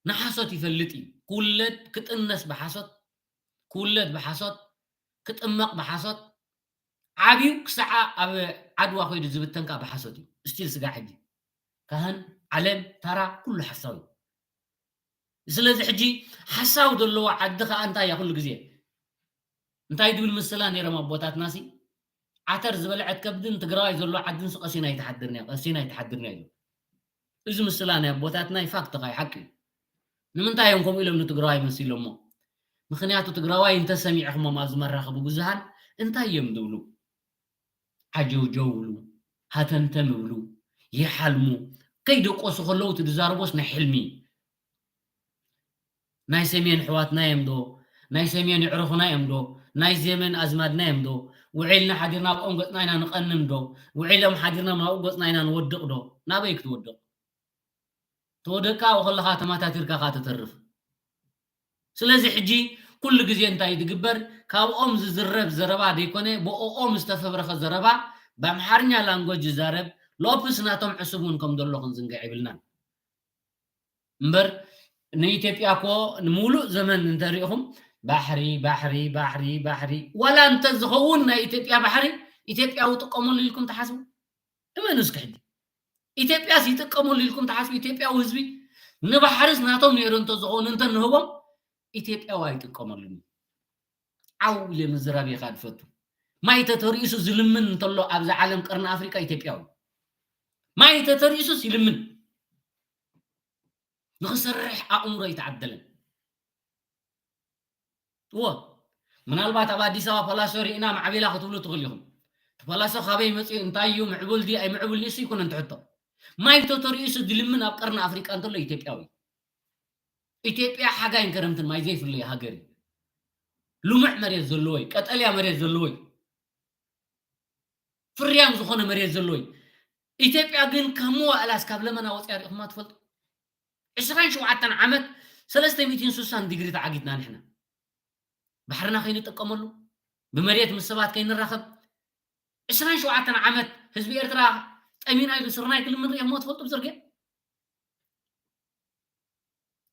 ንሓሶት ይፈልጥ እዩ። ክውለድ ክጥነስ ብሓሶት፣ ክውለድ ብሓሶት፣ ክጥመቕ ብሓሶት፣ ዓብዩ ክሳዕ ኣብ ዓድዋ ኮይዱ ዝብተን ከኣ ብሓሶት እዩ። ስቲል ስጋዕ ሕጂ ካህን፣ ዓለም፣ ታራ፣ ኩሉ ሓሳዊ እዩ። ስለዚ ሕጂ ሓሳዊ ዘለዎ ዓዲ ከኣ እንታይ እያ ኩሉ ግዜ? እንታይ ድብል ምስላ ነይሮም ኣቦታትናሲ? ዓተር ዝበልዐት ከብድን ትግራዋይ ዘሎ ዓድንሲ ቀሲና ኣይትሓድርን እያ፣ ቀሲና ኣይትሓድርን እያ ይብሉ። እዚ ምስላ ናይ ኣቦታትና እዩ፣ ፋክት ኸኣ ሓቂ እዩ። ንምንታይ እዮም ከምኡ ኢሎም ንትግራዋይ መሲሎሞ? ምኽንያቱ ትግራዋይ እንተሰሚዕኹሞም ኣብዚ መራኸቢ ብዙሃን እንታይ እዮም ዝብሉ? ዓጀውጀው ይብሉ፣ ሃተምተም ይብሉ፣ ይሓልሙ። ከይደቆሱ ከለዉ እቲ ዝዛረቦስ ናይ ሕልሚ እዩ። ናይ ሰሜን ኣሕዋትና እዮም ዶ? ናይ ሰሜን የዕሩኽና እዮም ዶ? ናይ ሰሜን ኣዝማድና እዮም ዶ? ውዒልና ሓዲርና ኣብኦም ገጽና ኢና ንቐንን ዶ? ውዒሎም ሓዲርና ኣብኡ ገጽና ኢና ንወድቕ ዶ? ናበይ ክትወድቕ? ተወደቅካ ኣብኡ ከለኻ ተማታቲርካ ኸኣ ትተርፍ። ስለዚ ሕጂ ኩሉ ግዜ እንታይ ዝግበር? ካብኦም ዝዝረብ ዘረባ ዘይኮነ፣ ብኦኦም ዝተፈብረኸ ዘረባ ብኣምሓርኛ ላንጎጅ ዝዛረብ ሎፕስ ናቶም ዕሱብ እውን ከም ዘሎ ክንዝንግዕ የብልናን። እምበር ንኢትዮጵያ እኮ ንምሉእ ዘመን እንተሪኢኹም ባሕሪ፣ ባሕሪ፣ ባሕሪ፣ ባሕሪ፣ ዋላ እንተ ዝኸውን ናይ ኢትዮጵያ ባሕሪ ኢትዮጵያዊ ጥቀመሉ ኢልኩም ትሓስቡ? እመኑ እስኪ ሕጂ። ኢትዮጵያስ ይጥቀመሉ ኢልኩም ትሓስቡ? ኢትዮጵያዊ ህዝቢ ንባሕርስ ናቶም ነይሩ እንተዝኸውን እንተንህቦም ኢትዮጵያዊ ኣይጥቀመሉን እዩ። ዓው ኢለ ምዝራብ ኢኻ ዝፈቱ። ማይ ተተሪእሱ ዝልምን እንተሎ ኣብዚ ዓለም ቀርኒ ኣፍሪቃ ኢትዮጵያዊ። ማይ ተተሪእሱስ ይልምን። ንኽሰርሕ ኣእምሮ ኣይተዓደለን። እዎ፣ ምናልባት ኣብ ኣዲስ ኣበባ ፓላሶ ርኢና ማዕቢላ ክትብሉ ትኽእሉ ኢኹም። እቲ ፓላሶ ካበይ መፂኡ፣ እንታይ እዩ፣ ምዕቡል ድዩ ኣይምዕቡል ንሱ ይኮነን ትሕቶ። ማይ ተተሪእሱ ዝልምን ኣብ ቀርኒ ኣፍሪቃ እንተሎ ኢትዮጵያዊ። ኢትዮጵያ ሓጋይን ክረምትን ማይ ዘይፍለይ ሃገር እዩ። ልሙዕ መሬት ዘለዎ እዩ፣ ቀጠልያ መሬት ዘለዎ እዩ፣ ፍርያም ዝኾነ መሬት ዘለዎ እዩ። ኢትዮጵያ ግን ካብ መዋእላስ ካብ ለመና ወፂኣ ሪኢኹማ ትፈልጡ? ዕስራን ሸውዓተን ዓመት ሰለስተ ሚእትን ስሳን ዲግሪ ተዓጊትና ንሕና። ባሕርና ከይንጥቀመሉ፣ ብመሬት ምስ ሰባት ከይንራኸብ፣ ዕስራን ሸውዓተን ዓመት ህዝቢ ኤርትራ ጠሚና ኢሉ ስርናይ ክልምን ሪኢኹሞ ትፈልጡ? ብዝርግእ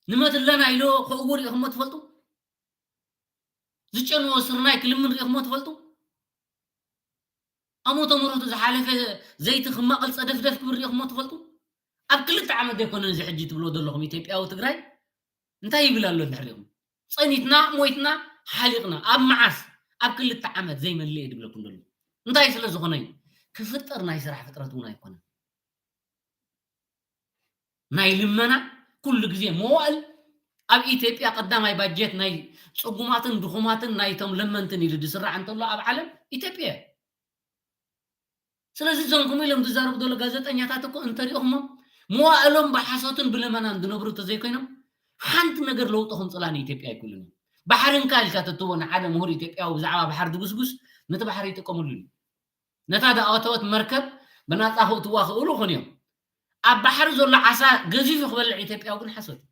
ንመትለና ኢሉ ክእውር ሪኢኹሞ ትፈልጡ? ዝጨንዎ ስርናይ ክልምን ሪኢኹሞ ትፈልጡ? ኣሞተ ምረቱ ዝሓለፈ ዘይቲ ክማቕል ጸደፍደፍ ክብል ሪኢኹሞ ትፈልጡ? ኣብ ክልተ ዓመት ዘይኮነን እዚ ሕጂ ትብሎ ዘለኹም ኢትዮጵያዊ ትግራይ እንታይ ይብል ኣሎ እንድሕር ሪኢኹም? ጸኒትና፣ ሞይትና፣ ሓሊቕና። ኣብ መዓስ? ኣብ ክልተ ዓመት ዘይመልእ እየ ድብለኩም ዘሎ። እንታይ ስለ ዝኾነ እዩ? ክፍጠር ናይ ስራሕ ፍጥረት እውን ኣይኮነን። ናይ ልመና ኩሉ ግዜ መዋእል ኣብ ኢትዮጵያ ቀዳማይ ባጀት ናይ ጽጉማትን ድኹማትን ናይቶም ለመንትን ኢሉ ዝስራዕ እንተሎ ኣብ ዓለም ኢትዮጵያ እያ። ስለዚ እዞም ከምኡ ኢሎም ዝዛረቡ ዘሎ ጋዜጠኛታት እኮ እንተሪእኹሞም፣ መዋእሎም ብሓሶትን ብለመናን ዝነብሩ እንተዘይኮይኖም፣ ሓንቲ ነገር ለውጢ ከምፅላ ንኢትዮጵያ ኣይክእሉን እዮም። ባሕሪ እንካ ኢልካ ተትቦ ንሓደ ምሁር ኢትዮጵያዊ ብዛዕባ ባሕሪ ድጉስጉስ፣ ነቲ ባሕሪ ይጥቀመሉ እዩ። ነታ ዝኣተወት መርከብ ብናፃ ክእትዋ ክእሉ ይኾኑ እዮም። ኣብ ባሕሪ ዘሎ ዓሳ ገዚፉ ክበልዕ ኢትዮጵያዊ ግን ሓሶት እዩ።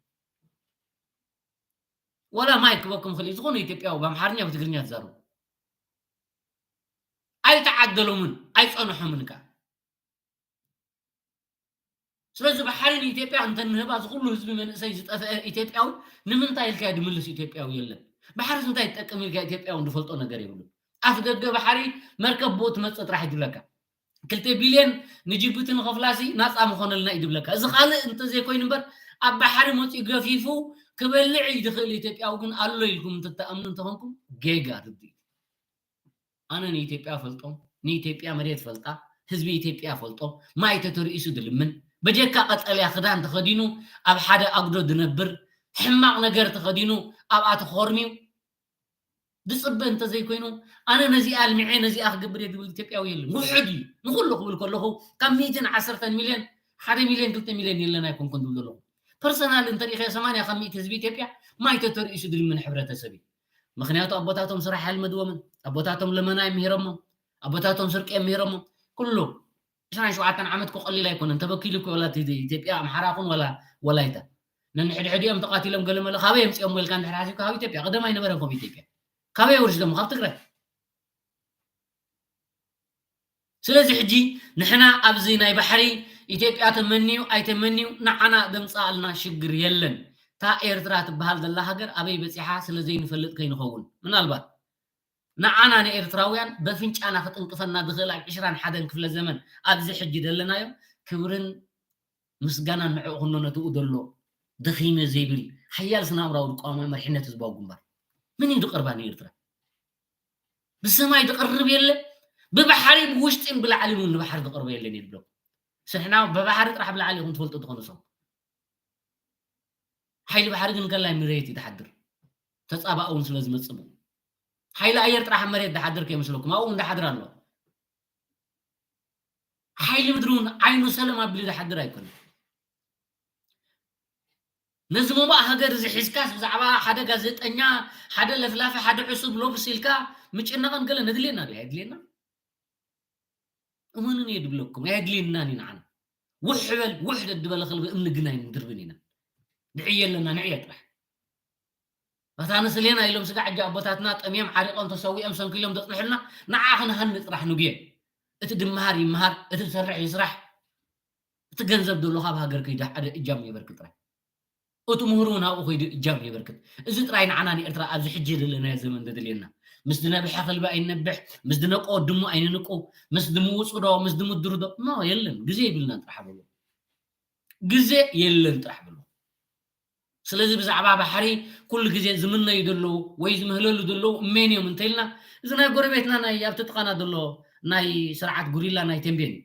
ወላ ማይ ክበኩም ክእል ዝኾነ ኢትዮጵያዊ ብኣምሓርኛ ብትግርኛ ትዛረቡ ኣይተዓደሎምን፣ ኣይፀንሖምን ከ። ስለዚ ባሕሪ ንኢትዮጵያ እንተንህባ ዝኩሉ ህዝቢ መንእሰይ ዝጠፍአ ኢትዮጵያዊ ንምንታይ ኢልካ ድምልስ ኢትዮጵያዊ የለን። ባሕሪ እንታይ ትጠቅም ኢልካ ኢትዮጵያዊ ዝፈልጦ ነገር የብሉ። ኣፍ ደገ ባሕሪ መርከብ ብኡ ትመፅእ ጥራሕ ይድብለካ። ክልተ ቢልዮን ንጅቡቲ ንኸፍላሲ ናፃ ምኾነልና እዩ ድብለካ። እዚ ካልእ እንተዘይኮይኑ እምበር ኣብ ባሕሪ መፂኡ ገፊፉ ክበልዕ እዩ ዝኽእል ኢትዮጵያዊ ግን ኣሎ ኢልኩም እንትትኣምኑ እንተኾንኩም ጌጋ ርድኢት። ኣነ ንኢትዮጵያ ፈልጦም፣ ንኢትዮጵያ መሬት ፈልጣ፣ ህዝቢ ኢትዮጵያ ፈልጦ፣ ማይ ተተርኢሱ ድልምን፣ በጀካ ቀጠልያ ክዳን ተኸዲኑ ኣብ ሓደ ኣጉዶ ድነብር፣ ሕማቕ ነገር ተኸዲኑ ኣብኣ ተኾርሚዩ ድፅበ እንተዘይኮይኑ፣ ኣነ ነዚኣ ኣልሚዐ ነዚኣ ክገብር እየ ዝብል ኢትዮጵያዊ የለን። ውሑድ እዩ። ንኹሉ ክብል ከለኹ ካብ ሚእትን ዓሰርተን ሚልዮን ሓደ ሚልዮን ክልተ ሚልዮን የለን ኣይኮንኩን ዝብል ዘለኹ። ፐርሰናል እንተሪኢኸ ሰማንያ ካብ ሚእቲ ህዝቢ ኢትዮጵያ ማይ ተተርኢሱ ድልምን ሕብረተሰብ እዩ። ምኽንያቱ ኣቦታቶም ስራሕ ኣልመድዎምን፣ ኣቦታቶም ለመና እዮም ምሂሮሞም፣ ኣቦታቶም ስርቂ እዮም ምሂሮሞም። ኩሉ ዕስራን ሸውዓተን ዓመት እኮ ቀሊል ኣይኮነን። ተበኪሉ እኮ ወላ እቲ ኢትዮጵያ ኣምሓራ ኩን ወላ ወላይታ ነንሕድሕዲኦም ተቃቲሎም ገለ መለ ካበይ የምፅኦም ወልካ እንድሕር ሓሲብካ ካብ ኢትዮጵያ ቀደም ኣይነበረን ከምኡ ኢትዮጵያ ካበይ ወሪስዶም ካብ ትግራይ። ስለዚ ሕጂ ንሕና ኣብዚ ናይ ባሕሪ ኢትዮጵያ ተመንዩ ኣይተመንዩ ንዓና ደምፅኣልና ሽግር የለን። እታ ኤርትራ ትበሃል ዘላ ሃገር ኣበይ በፂሓ ስለ ዘይንፈልጥ ከይንኸውን ምናልባት ንዓና ንኤርትራውያን በፍንጫና ክጥንቅፈና ዝኽእል ኣብ ዕስራን ሓደን ክፍለ ዘመን ኣብዚ ሕጂ ዘለናዮ ክብርን ምስጋናን ንዕኡ ክኖ ነትኡ ዘሎ ደኺመ ዘይብል ሓያል ስነ ኣእምራዊ ዝቋወመ መሪሕነት ህዝባዊ ግንባር መን እዩ ዝቐርባ ንኤርትራ? ብሰማይ ዝቐርብ የለ፣ ብባሕሪ ብውሽጢን ብላዕሊን እውን ንባሕሪ ዝቐርቦ የለን ይብሎ። ስሕና ብባሕሪ ጥራሕ ብላዕሊ ኢኹም ትፈልጡ ትኾኑ ሰው ሓይሊ ባሕሪ ግን ከላይ መሬት እዩ ዝሓድር። ተጻባእ እውን ስለ ዝመጽእ ብኡ። ሓይሊ ኣየር ጥራሕ ኣብ መሬት ዝሓድር ከይመስለኩም፣ ኣብኡ እውን ዝሓድር ኣሎ። ሓይሊ ምድሪ እውን ዓይኑ ሰለም ኣቢሉ ዝሓድር ኣይኮነን። ነዚ መባእ ሃገር እዚ ሒዝካስ ብዛዕባ ሓደ ጋዜጠኛ፣ ሓደ ለፍላፊ፣ ሓደ ዕሱብ ሎብስ ኢልካ ምጭናቕን ገለ ነድልየና ድዩ? ኣየድልየና። እመኑኒ እየ ድብለኩም፣ ኣየድልየናን እዩ ንዓና። ውሕ በል፣ ውሕ ደድበለ ከልቢ እምኒ ግን ኣይንድርብን ኢና። ንዕየ ኣለና፣ ንዕየ ጥራሕ። መታን ስሌና ኢሎም ስጋዕ ሕጂ ኣቦታትና ጠምዮም ዓሪቖም ተሰዊኦም ሰንኪሎም ዘጽንሑልና ንዓ ክንሃንጽ ጥራሕ ንጉየ። እቲ ድመሃር ይመሃር፣ እቲ ዝሰርሕ ይስራሕ፣ እቲ ገንዘብ ዘሎ ካብ ሃገር ከይዱ ሓደ እጃም የበርክት ጥራሕ። እቲ ምሁር እውን ኣብኡ ከይዱ እጃም የበርክት። እዚ ጥራይ ንዓና ንኤርትራ ኣብዚ ሕጂ ዘለናዮ ዘመን ዘድልየና። ምስ ዝነብሐ ከልቢ ኣይንነብሕ፣ ምስ ዝነቆ ድሙ ኣይንንቁ፣ ምስ ዝምውፁ ዶ፣ ምስ ዝምድሩ ዶ፣ ኖ የለን። ግዜ የብልናን ጥራሕ በሉ። ግዜ የለን ጥራሕ በሉ። ስለዚ ብዛዕባ ባሕሪ ኩሉ ግዜ ዝምነዩ ዘለዉ ወይ ዝምህለሉ ዘለዉ እመን እዮም እንተኢልና፣ እዚ ናይ ጎረቤትና ናይ ኣብቲ ጥቓና ዘሎ ናይ ስርዓት ጉሪላ ናይ ተንቤን እዩ።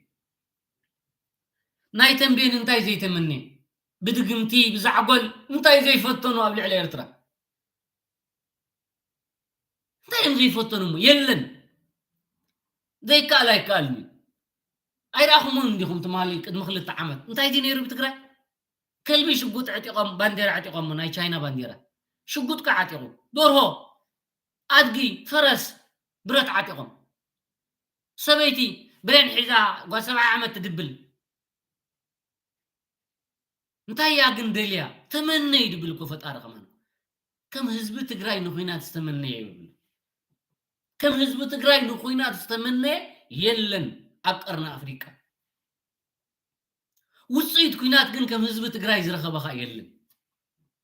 ናይ ተንቤን እንታይ ዘይተመነ? ብድግምቲ፣ ብዛዕጎል እንታይ ዘይፈተኑ ኣብ ልዕሊ ኤርትራ? እንታይ እዮም ዘይፈተኑ እሞ? የለን። ዘይከኣል ኣይከኣልን እዩ። ኣይረኣኹሞን እንዲኹም ትማሊ ቅድሚ ክልተ ዓመት? እንታይ ድዩ ነይሩ ብትግራይ? ከልቢ ሽጉጥ ዕጢቖም፣ ባንዴራ ዕጢቖም፣ ናይ ቻይና ባንዴራ። ሽጉጥ ከ ዓጢቑ። ደርሆ፣ ኣድጊ፣ ፈረስ፣ ብረት ዓጢቖም። ሰበይቲ ብሬን ሒዛ ጓል ሰብዓ ዓመት ትድብል። እንታይ እያ ግን ደልያ? ተመነይ ድብል እኮ ፈጣሪ ከማን። ከም ህዝቢ ትግራይ ንኹናት ዝተመነየ ይብል። ከም ህዝቢ ትግራይ ንኹናት ዝተመነየ የለን ኣብ ቀርኒ ኣፍሪቃ። ውፅኢት ኩናት ግን ከም ህዝቢ ትግራይ ዝረኸበ ኸኣ የለን።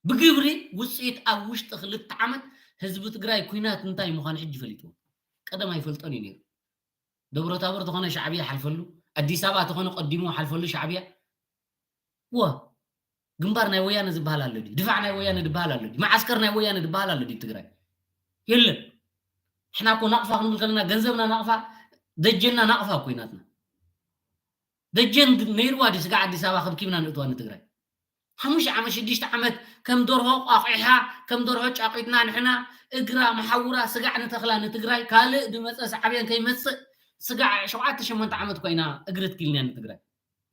ብግብሪ ውፅኢት ኣብ ውሽጢ ክልተ ዓመት ህዝቢ ትግራይ ኩናት እንታይ ምዃኑ ሕጂ ፈሊጥዎ። ቀደም ኣይፈልጦን እዩ ነይሩ። ደብረታቦር ተኾነ ሻዕብያ ሓልፈሉ፣ ኣዲስ ኣበባ ተኾነ ቀዲሙ ሓልፈሉ ሻዕብያ። ወ ግንባር ናይ ወያነ ዝበሃል ኣሎ ድዩ? ድፋዕ ናይ ወያነ ዝበሃል ኣሎ ድዩ? መዓስከር ናይ ወያነ ዝበሃል ኣሎ ድዩ ትግራይ? የለን። ንሕና እኮ ናቕፋ ክንብል ከለና ገንዘብና ናቕፋ፣ ደጀንና ናቕፋ እኮ እዩ ናትና። ደጀን ነይርዋ ድዩ ስጋዕ ኣዲስ ኣበባ ከብኪብና ንእትዋ ንትግራይ? ሓሙሽተ ዓመት ሽዱሽተ ዓመት ከም ደርሆ ቋቑዒሓ ከም ደርሆ ጫቂትና ንሕና እግራ መሓውራ ስጋዕ ንተኽላ ንትግራይ ካልእ ድመፀ ሳዕቤን ከይመፅእ ስጋዕ ሸውዓተ ሸሞንተ ዓመት ኮይና እግሪ ትኪልንያ ንትግራይ።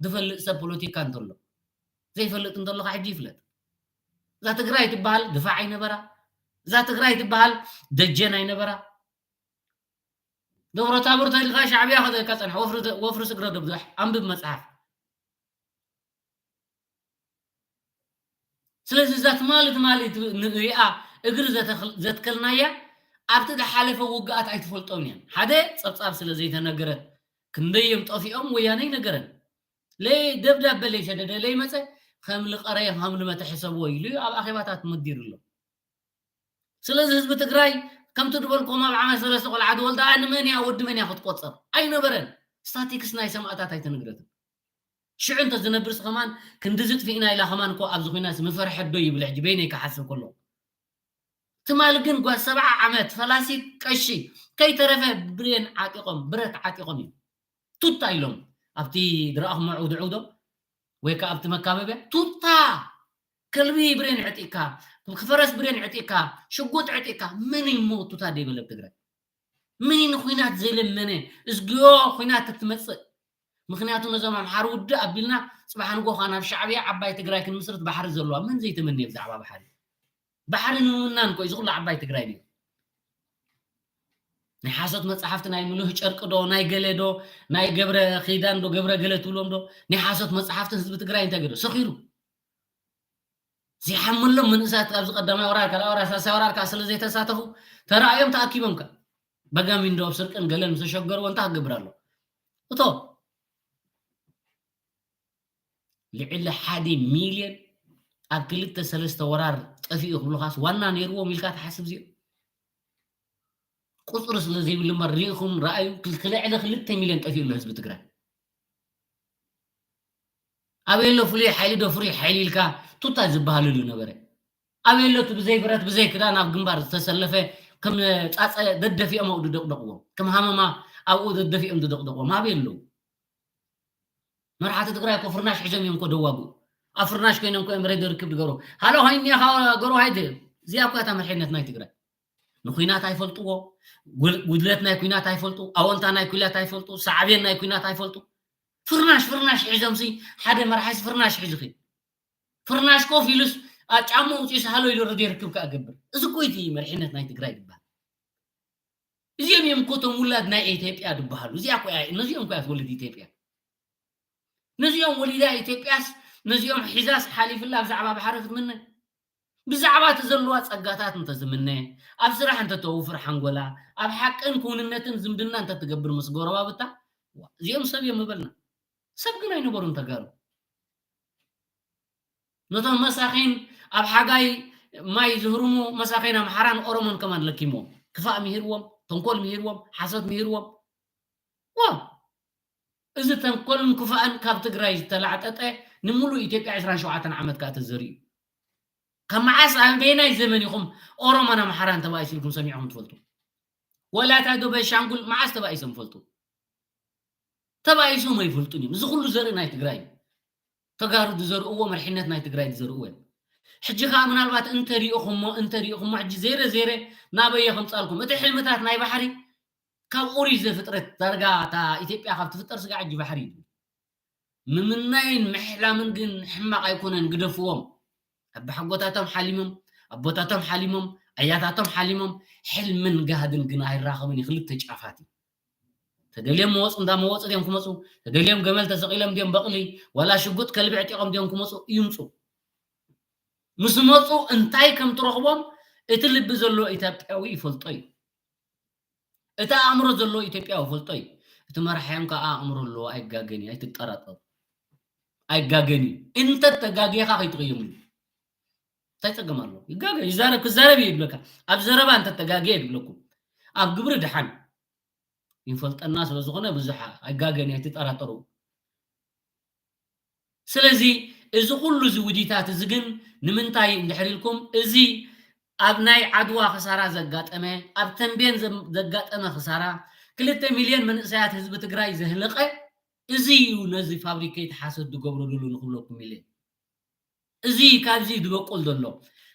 ዝፈልጥ ሰብ ፖለቲካ እንተሎ፣ ዘይፈልጥ እንተሎ ከዓ ሕጂ ይፍለጥ። እዛ ትግራይ ትበሃል ድፋዕ ኣይነበራ። እዛ ትግራይ ትበሃል ደጀን ኣይነበራ። ደብረ ታቦር ተልካ ሻዕብያ ከዘካ ጸንሐ፣ ወፍሪ፣ ወፍሪ ስግረ ዶብዛሕ፣ ኣንብብ መጽሓፍ። ስለዚ እዛ ትማሊ ትማሊ ንሪኣ እግሪ ዘተኽል-፣ ዘትከልናያ ኣብቲ ዝሓለፈ ውግኣት ኣይትፈልጦን እየን። ሓደ ጸብጻብ ስለ ዘይተነገረት ክንደይ እዮም ጠፊኦም ወያነ ይነገረን። ለይ ደብዳበ ለይ ሰደደ ለይ መጸ ከም ልቐረየ ከም ልመተ ሕሰብዎ ኢሉ እዩ ኣብ ኣኼባታት መዲሩ ኣሎ። ስለዚ ህዝቢ ትግራይ ከምቲ ዝበልኩም ኣብ ዓመት ሰለስተ ቆልዓ ዝወልዳ ንመን እያ ወዲ መን እያ ክትቆጸር ኣይነበረን። ስታቲክስ ናይ ሰማእታት ኣይተነግረትን። ሽዑ እንተ ዝነብርስ ከማን ክንዲ ዝጥፊእና ኢላ ከማን እኮ ኣብዚ ኩናት ምፈርሐት ዶ ይብል ሕጂ በይነይ ክሓስብ ከለኹ። ትማሊ ግን ጓል ሰብዓ ዓመት ፈላሲት ቀሺ ከይተረፈ ብሬን ዓጢቖም፣ ብረት ዓጢቖም እዮም። ቱታ ኢሎም ኣብቲ ዝረኣኹሞ ዕውዶ ዕውዶ ወይ ከዓ ኣብቲ መካበቢያ ቱታ፣ ከልቢ ብሬን ዕጢቕካ፣ ፈረስ ብሬን ዕጢቕካ፣ ሽጉጥ ዕጢቕካ፣ መን እዩ እሞ ቱታ ዘይበለ ኣብ ትግራይ? መን እዩ ንኹናት ዘይለመነ? እዝግዮ፣ ኹናት ትመጽእ። ምኽንያቱ ነዞም ኣምሓሩ ውድእ ኣቢልና ጽባሕ ንጎ ኸኣ ናብ ሻዕብያ ዓባይ ትግራይ ክንምስርት ባሕሪ ዘለዋ መን ዘይተመንየ ብዛዕባ ባሕሪ? ባሕሪ ንምምናን እኮ እዩ እዚ ኩሉ ዓባይ ትግራይ ድዩ? ናይ ሓሶት መጽሓፍቲ ናይ ምሉህ ጨርቂ ዶ፣ ናይ ገለ ዶ፣ ናይ ገብረ ኪዳን ዶ፣ ገብረ ገለ ትብሎም ዶ? ናይ ሓሶት መጽሓፍቲ ህዝቢ ትግራይ እንታይ ገይሩ? ሰኺሩ። ዘይሓመሎም መንእሰያት ኣብዚ ቀዳማይ ወራር፣ ካልኣይ ወራር፣ ሳልሳይ ወራር ከኣ ስለ ዘይተሳተፉ ተራእዮም ተኣኪቦም ከ በጋሚንዶ ኣብ ስርቅን ገለን ምስ ተሸገርዎ እንታይ ክገብር ኣሎ? እቶ ልዕሊ ሓደ ሚልዮን ኣብ ክልተ ሰለስተ ወራር ጠፊኡ ክብሉኻስ ዋና ነይርዎም ኢልካ ትሓስብ እዚኦም? ቁፅሪ ስለ ዘይብሉ እምበር ርኢኹም ረኣዩ ክል-፣ ክልዕሊ ክልተ ሚልዮን ጠፊኡ ኣሎ ህዝቢ ትግራይ። ኣበይ ኣሎ ፍሉይ ሓይሊ ዶ ፍሩይ ሓይሊ ኢልካ ቱታ ዝበሃለሉ ነበረ? ኣበይ ኣሎ እቲ ብዘይ ብረት ብዘይ ክዳን ኣብ ግንባር ዝተሰለፈ ከም ጻጸ ደደፊኦም ኣብኡ ዝደቕደቕዎም ከም ሃመማ ኣብኡ ደደፊኦም ዝደቕደቕዎም ኣበይ ኣለዉ? መራሕቲ ትግራይ እኮ ፍርናሽ ሒዞም እዮም እኮ ደዋግኡ። ኣብ ፍርናሽ ኮይኖም እኮ እዮም ሬድዮ ርክብ ዝገብሩ። ሃሎ ሃይኒ ኢኻ ገሩ ሃይደ። እዚኣ እኮ እያ እታ መርሒነት ናይ ትግራይ። ንኩናት ኣይፈልጥዎ፣ ጉል-፣ ጉድለት ናይ ኩናት ኣይፈልጡ፣ ኣወንታ ናይ ኩናት ኣይፈልጡ፣ ሳዕቤን ናይ ኩናት ኣይፈልጡ። ፍርናሽ ፍርናሽ ሒዞምሲ ሓደ መራሒስ ፍርናሽ ሒዙኺ። ፍርናሽ ኮፍ ኢሉስ ኣብ ጫማ ውፂኡስ ሃሎ ኢሉ ሬድዮ ርክብ ከኣ ገብር። እዚ እኮ እቲ መርሒነት ናይ ትግራይ ዝበሃል። እዚኦም እዮም እኮ እቶም ውላድ ናይ ኢትዮጵያ ዝበሃሉ። እዚኣ እኮ እያ፣ ነዚኦም እኮ እያ ትወልድ ኢትዮጵያ። ነዚኦም ወሊዳ ኢትዮጵያስ ነዚኦም ሒዛስ ሓሊፍላ ብዛዕባ ባሕሪ ክትምነ? ብዛዕባ እቲ ዘለዋ ጸጋታት እንተዝምነ፣ ኣብ ስራሕ እንተተውፍር ሓንጎላ፣ ኣብ ሓቅን ክውንነትን ዝምድና እንተትገብር ምስ ጎረባብታ፣ ዋ፣ እዚኦም ሰብ እዮም ምበልና። ሰብ ግን ኣይነበሩን ተጋሩ። ነቶም መሳኺን ኣብ ሓጋይ ማይ ዝህርሙ መሳኺን ኣምሓራን ኦሮሞን ከማን ለኪምዎም። ክፋእ ምሂርዎም፣ ተንኮል ምሂርዎም፣ ሓሶት ምሂርዎም። ዋ! እዚ ተንኮልን ክፋእን ካብ ትግራይ ዝተላዕጠጠ ንምሉእ ኢትዮጵያ ዕስራን ሸውዓተን ዓመት ከኣ ተዘሪኡ። ካብ መዓስ ኣበየናይ ዘመን ኢኹም ኦሮሞን ኣምሓራን ተባኢሱ ኢልኩም ሰሚዕኹም ትፈልጡ? ወላ እታ ዶ ቤንሻንጉል መዓስ ተባኢሶም ይፈልጡ? ተባኢሶም ኣይፈልጡን እዮም። እዚ ኩሉ ዘርኢ ናይ ትግራይ እዩ። ተጋሩ ዝዘርእዎ መርሒነት ናይ ትግራይ ዝዘርእዎ እዮም። ሕጂ ከኣ ምናልባት እንተሪእኹሞ፣ እንተሪእኹሞ ሕጂ ዜረ ዜረ ናበየ ከምጻልኩም። እቲ ሕልምታት ናይ ባሕሪ ካብ ኦሪት ዘፍጥረት ዳርጋ እታ ኢትዮጵያ ካብ ትፍጠር ስጋ ሕጂ ባሕሪ እዩ። ምምናይን ምሕላምን ግን ሕማቕ ኣይኮነን፣ ግደፍዎም። ኣባሓጎታቶም ሓሊሞም፣ ኣቦታቶም ሓሊሞም፣ ኣያታቶም ሓሊሞም፣ ሕልምን ጋህድን ግን ኣይራኸብን እዩ፣ ክልተ ጫፋት እዩ። ተደልዮም መወፁ እንዳ መወፁ ድዮም ክመፁ፣ ተደልዮም ገመል ተሰቒሎም ድዮም በቕሊ፣ ዋላ ሽጉጥ ከልቢ ዕጢቖም ድዮም ክመፁ፣ ይምፁ። ምስ መፁ እንታይ ከም ትረኽቦም እቲ ልቢ ዘለዎ ኢትዮጵያዊ ይፈልጦ እዩ። እቲ ኣእምሮ ዘለዎ ኢትዮጵያዊ ይፈልጦ እዩ። እቲ መራሕዮም ከዓ ኣእምሮ ኣለዎ፣ ኣይጋገን እዩ፣ ኣይትጠራጠሩ። ኣይጋገን እዩ። እንተተጋግየኻ ከይትቕየምሉ። እንታይ ጸገም ኣለዎ? ይጋገ፣ ይዛረብ፣ ክዛረብ እዩ ይብለካ። ኣብ ዘረባ እንተተጋግየ ይብለኩም። ኣብ ግብሪ ድሓን። ይፈልጠና ስለ ዝኾነ ብዙሕ ኣይጋገን እዩ፣ ኣይትጠራጠሩ። ስለዚ እዚ ኩሉ እዚ ውዲታት እዚ ግን ንምንታይ እንድሕር ኢልኩም፣ እዚ ኣብ ናይ ዓድዋ ክሳራ ዘጋጠመ፣ ኣብ ተንቤን ዘም-፣ ዘጋጠመ ክሳራ፣ ክልተ ሚልዮን መንእሰያት ህዝቢ ትግራይ ዘህለቐ፣ እዚ እዩ ነዚ ፋብሪኬት ሓሶት ዝገብሮ ዘሎ ንክብለኩም ኢለ። እዚ ካብዚ ዝበቁል ዘሎ፣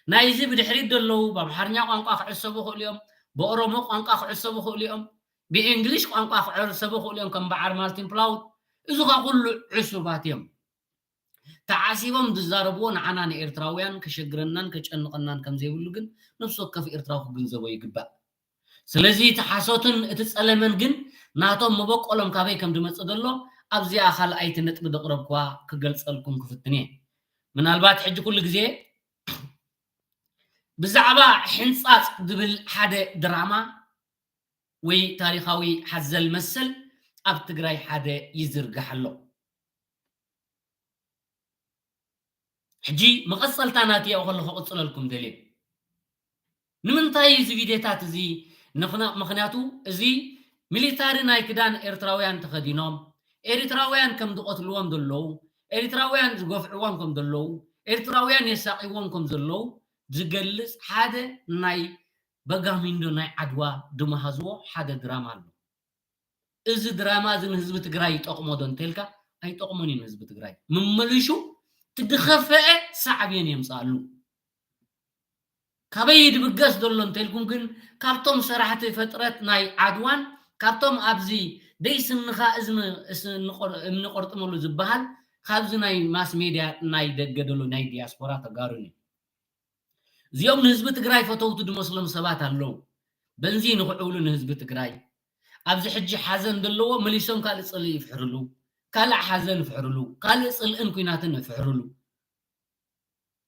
ናይዚ ብድሕሪት ዘለዉ ብኣምሓርኛ ቋንቋ ክዕሰቡ ይኽእሉ እዮም፣ ብኦሮሞ ቋንቋ ክዕሰቡ ይኽእሉ እዮም። ብእንግሊሽ ቋንቋ ክዕር ሰበ ክእሉ እዮም ከም በዓር ማርቲን ፕላውት። እዚ ኸ ኩሉ ዕሱባት እዮም። ተዓሲቦም ዝዛረብዎ ንዓና ንኤርትራውያን ከሸግረናን ከጨንቐናን ከም ዘይብሉ ግን ነፍሲ ወከፍ ኤርትራዊ ክግንዘቦ ይግባእ። ስለዚ እቲ ሓሶትን እቲ ጸለመን ግን ናቶም መበቆሎም ካበይ ከም ዝመጽእ ዘሎ ኣብዚኣ ካልኣይቲ ነጥቢ ዘቕረብኩዋ ክገልጸልኩም ክፍትን እየ። ምናልባት ሕጂ ኩሉ ግዜ ብዛዕባ ሕንጻጽ ዝብል ሓደ ድራማ ወይ ታሪኻዊ ሓዘል መሰል ኣብ ትግራይ ሓደ ይዝርጋሕ ኣሎ። ሕጂ መቐጸልታ ናትዮ ከለኹ ክቕጽለልኩም ደልየ። ንምንታይ እዚ ቪድዮታት እዚ ንኽና-፣ ምኽንያቱ እዚ ሚሊታሪ ናይ ክዳን ኤርትራውያን ተኸዲኖም ኤሪትራውያን ከም ዝቐትልዎም ዘለዉ፣ ኤሪትራውያን ዝገፍዕዎም ከም ዘለዉ፣ ኤሪትራውያን የሳቕይዎም ከም ዘለዉ ዝገልጽ ሓደ ናይ በጋሚንዶ ናይ ዓድዋ ዝመሃዝዎ ሓደ ድራማ ኣሎ። እዚ ድራማ እዚ ንህዝቢ ትግራይ ይጠቕሞ ዶ እንተልካ ኣይጠቕሞን እዩ። ንህዝቢ ትግራይ ምመልሹ ትድኸፈአ ሳዕቤን የምፅኣሉ። ካበይ ድብገስ ዘሎ እንተልኩም ግን ካብቶም ሰራሕቲ ፈጥረት ናይ ዓድዋን ካብቶም ኣብዚ ደይ ስንኻ እዝኒ እስ-፣ ንቆር-፣ እምኒ ቆርጥመሉ ዝበሃል ካብዚ ናይ ማስ ሜድያ ናይ ደገ ደሎ ናይ ዲያስፖራ ተጋሩን እዩ። እዚኦም ንህዝቢ ትግራይ ፈተውቲ ድመስሎም ሰባት ኣለዉ። በንዚን ይኽዕብሉ ንህዝቢ ትግራይ። ኣብዚ ሕጂ ሓዘን ዘለዎ መሊሶም ካልእ ጽልኢ ይፍሕርሉ፣ ካልእ ሓዘን ይፍሕርሉ፣ ካልእ ጽልእን ኲናትን ይፍሕርሉ።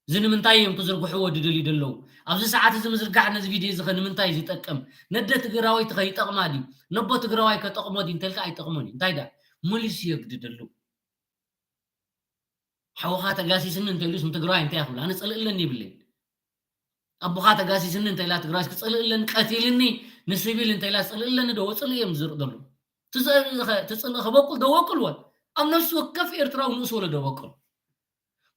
እዚ ንምንታይ እዮም ክዝርግሕዎ ድደልዩ ደለዉ? ኣብዚ ሰዓት እዚ ምዝርጋሕ ነዚ ቪድዮ እዚ ኸ ንምንታይ እዩ ዝጠቅም? ነደ ትግራወይቲ ኸ ይጠቕማ ድዩ? ነቦ ትግራዋይ ከጠቕሞ ድዩ እንተልካ ኣይጠቕሞን እዩ። እንታይ ደኣ? መሊሱ የግድደሉ። ሓውኻ ተጋሲስኒ እንተኢሉስ ንትግራዋይ እንታይ ክብል? ኣነ ጽልእ ኣለኒ ይብለይ። ኣቦኻ ተጋሲስኒ እንተኢላ ትግራዋይስ ክጽልእ ኣለኒ፣ ቀቲልኒ ንሲቪል እንተኢላ ጽልእ ኣለኒ ዶ? ወጽልእ እዮም ዝዝርቕ ዘለዉ። ትጽልእ ኸ-፣ ትጽልእ ከበቁል ዶ ወቅልዎ? ኣብ ነፍሲ ወከፍ ኤርትራዊ ንእሱ ወለዶ በቁል።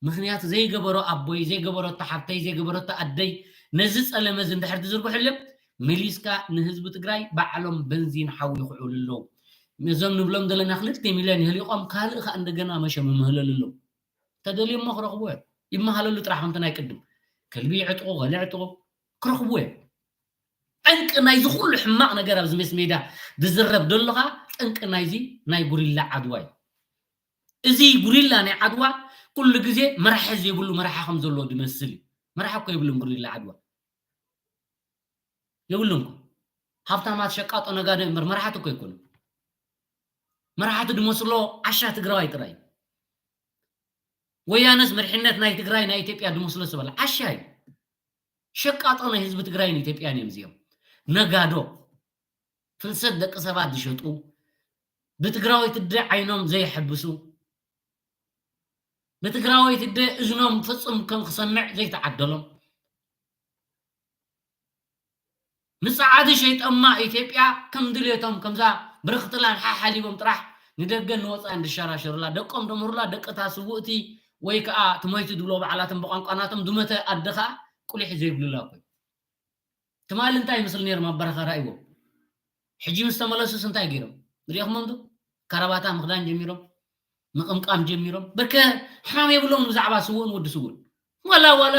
ምኽንያቱ ዘይገበሮ ኣቦይ፣ ዘይገበረቶ ሓብተይ፣ ዘይገበረቶ ኣደይ ነዚ ጸለመ እዚ እንድሕር ትዝርግሑ ኣለዮም፣ መሊስካ ንህዝቢ ትግራይ ባዕሎም በንዚን ሓዊ ይኽዕሉ ኣለዉ። ነዞም ንብሎም ዘለና ክልተ ሚልዮን ይህሊቖም፣ ካልእ ከኣ እንደገና መሸም ይምህለሉ ኣለዉ። ተደልዮሞ ክረኽቡ እዮም። ይመሃለሉ ጥራሕ ከምቲ ናይ ቅድም። ከልቢ ይዕጥቑ፣ ገለ ይዕጥቑ፣ ክረኽቡ እዮም። ጠንቂ ናይዚ ኩሉ ሕማቕ ነገር ኣብዚ ሜስ ሜዳ ዝዝረብ ዘሎ ኸኣ ጠንቂ ናይዚ ናይ ጉሪላ ዓድዋ እዩ። እዚ ጉሪላ ናይ ዓድዋ ኩሉ ግዜ መራሒ ዘይብሉ መራሒ ከም ዘለዎ ዝመስል እዩ። መራሒ እኮ የብሉን ጉሪላ ዓድዋ። የብሉን እኮ። ሃብታማት ሸቃጦ ነጋዶ እምበር መራሕቲ እኮ ኣይኮኑን። መራሕቲ ዝመስሎ ዓሻ ትግራዋይ ጥራይ እዩ። ወያነስ መሪሕነት ናይ ትግራይ ናይ ኢትዮጵያ ዝመስሎ ዝበለ ዓሻ እዩ። ሸቃጦ ናይ ህዝቢ ትግራይን ኢትዮጵያን እዮም እዚኦም። ነጋዶ፣ ፍልሰት ደቂ ሰባት ዝሸጡ፣ ብትግራወይቲ ደ ዓይኖም ዘይሕብሱ፣ ብትግራወይቲ ደ እዝኖም ፍጹም ከም ክሰምዕ ዘይተዓደሎም፣ ንጸዓዱ ሸይጠማ ኢትዮጵያ ከም ድሌቶም ከምዛ ብርኽትላን ሓሓሊቦም ጥራሕ ንደገን ንወጻእን ዝሸራሸሩላ፣ ደቆም ደምሩላ፣ ደቂ እታ ስውእቲ ወይ ከኣ ትሞይቲ ዝብሎ ባዕላቶም ብቋንቋ ናቶም ዝመተ ኣደ ከኣ ቁሊሕ ዘይብሉላ እኮ እዩ። ትማሊ እንታይ ይመስል ነይሮም ኣብ በረኻ ራእይዎም። ሕጂ ምስ ተመለሱስ እንታይ ገይሮም? ርኢኹሞም ዶ? ከረባታ ምኽዳን ጀሚሮም፣ ምቕምቃም ጀሚሮም። በርከ ሕማም የብሎምን ብዛዕባ ስውእን ወዲ ስውእን። ዋላ፣ ዋላ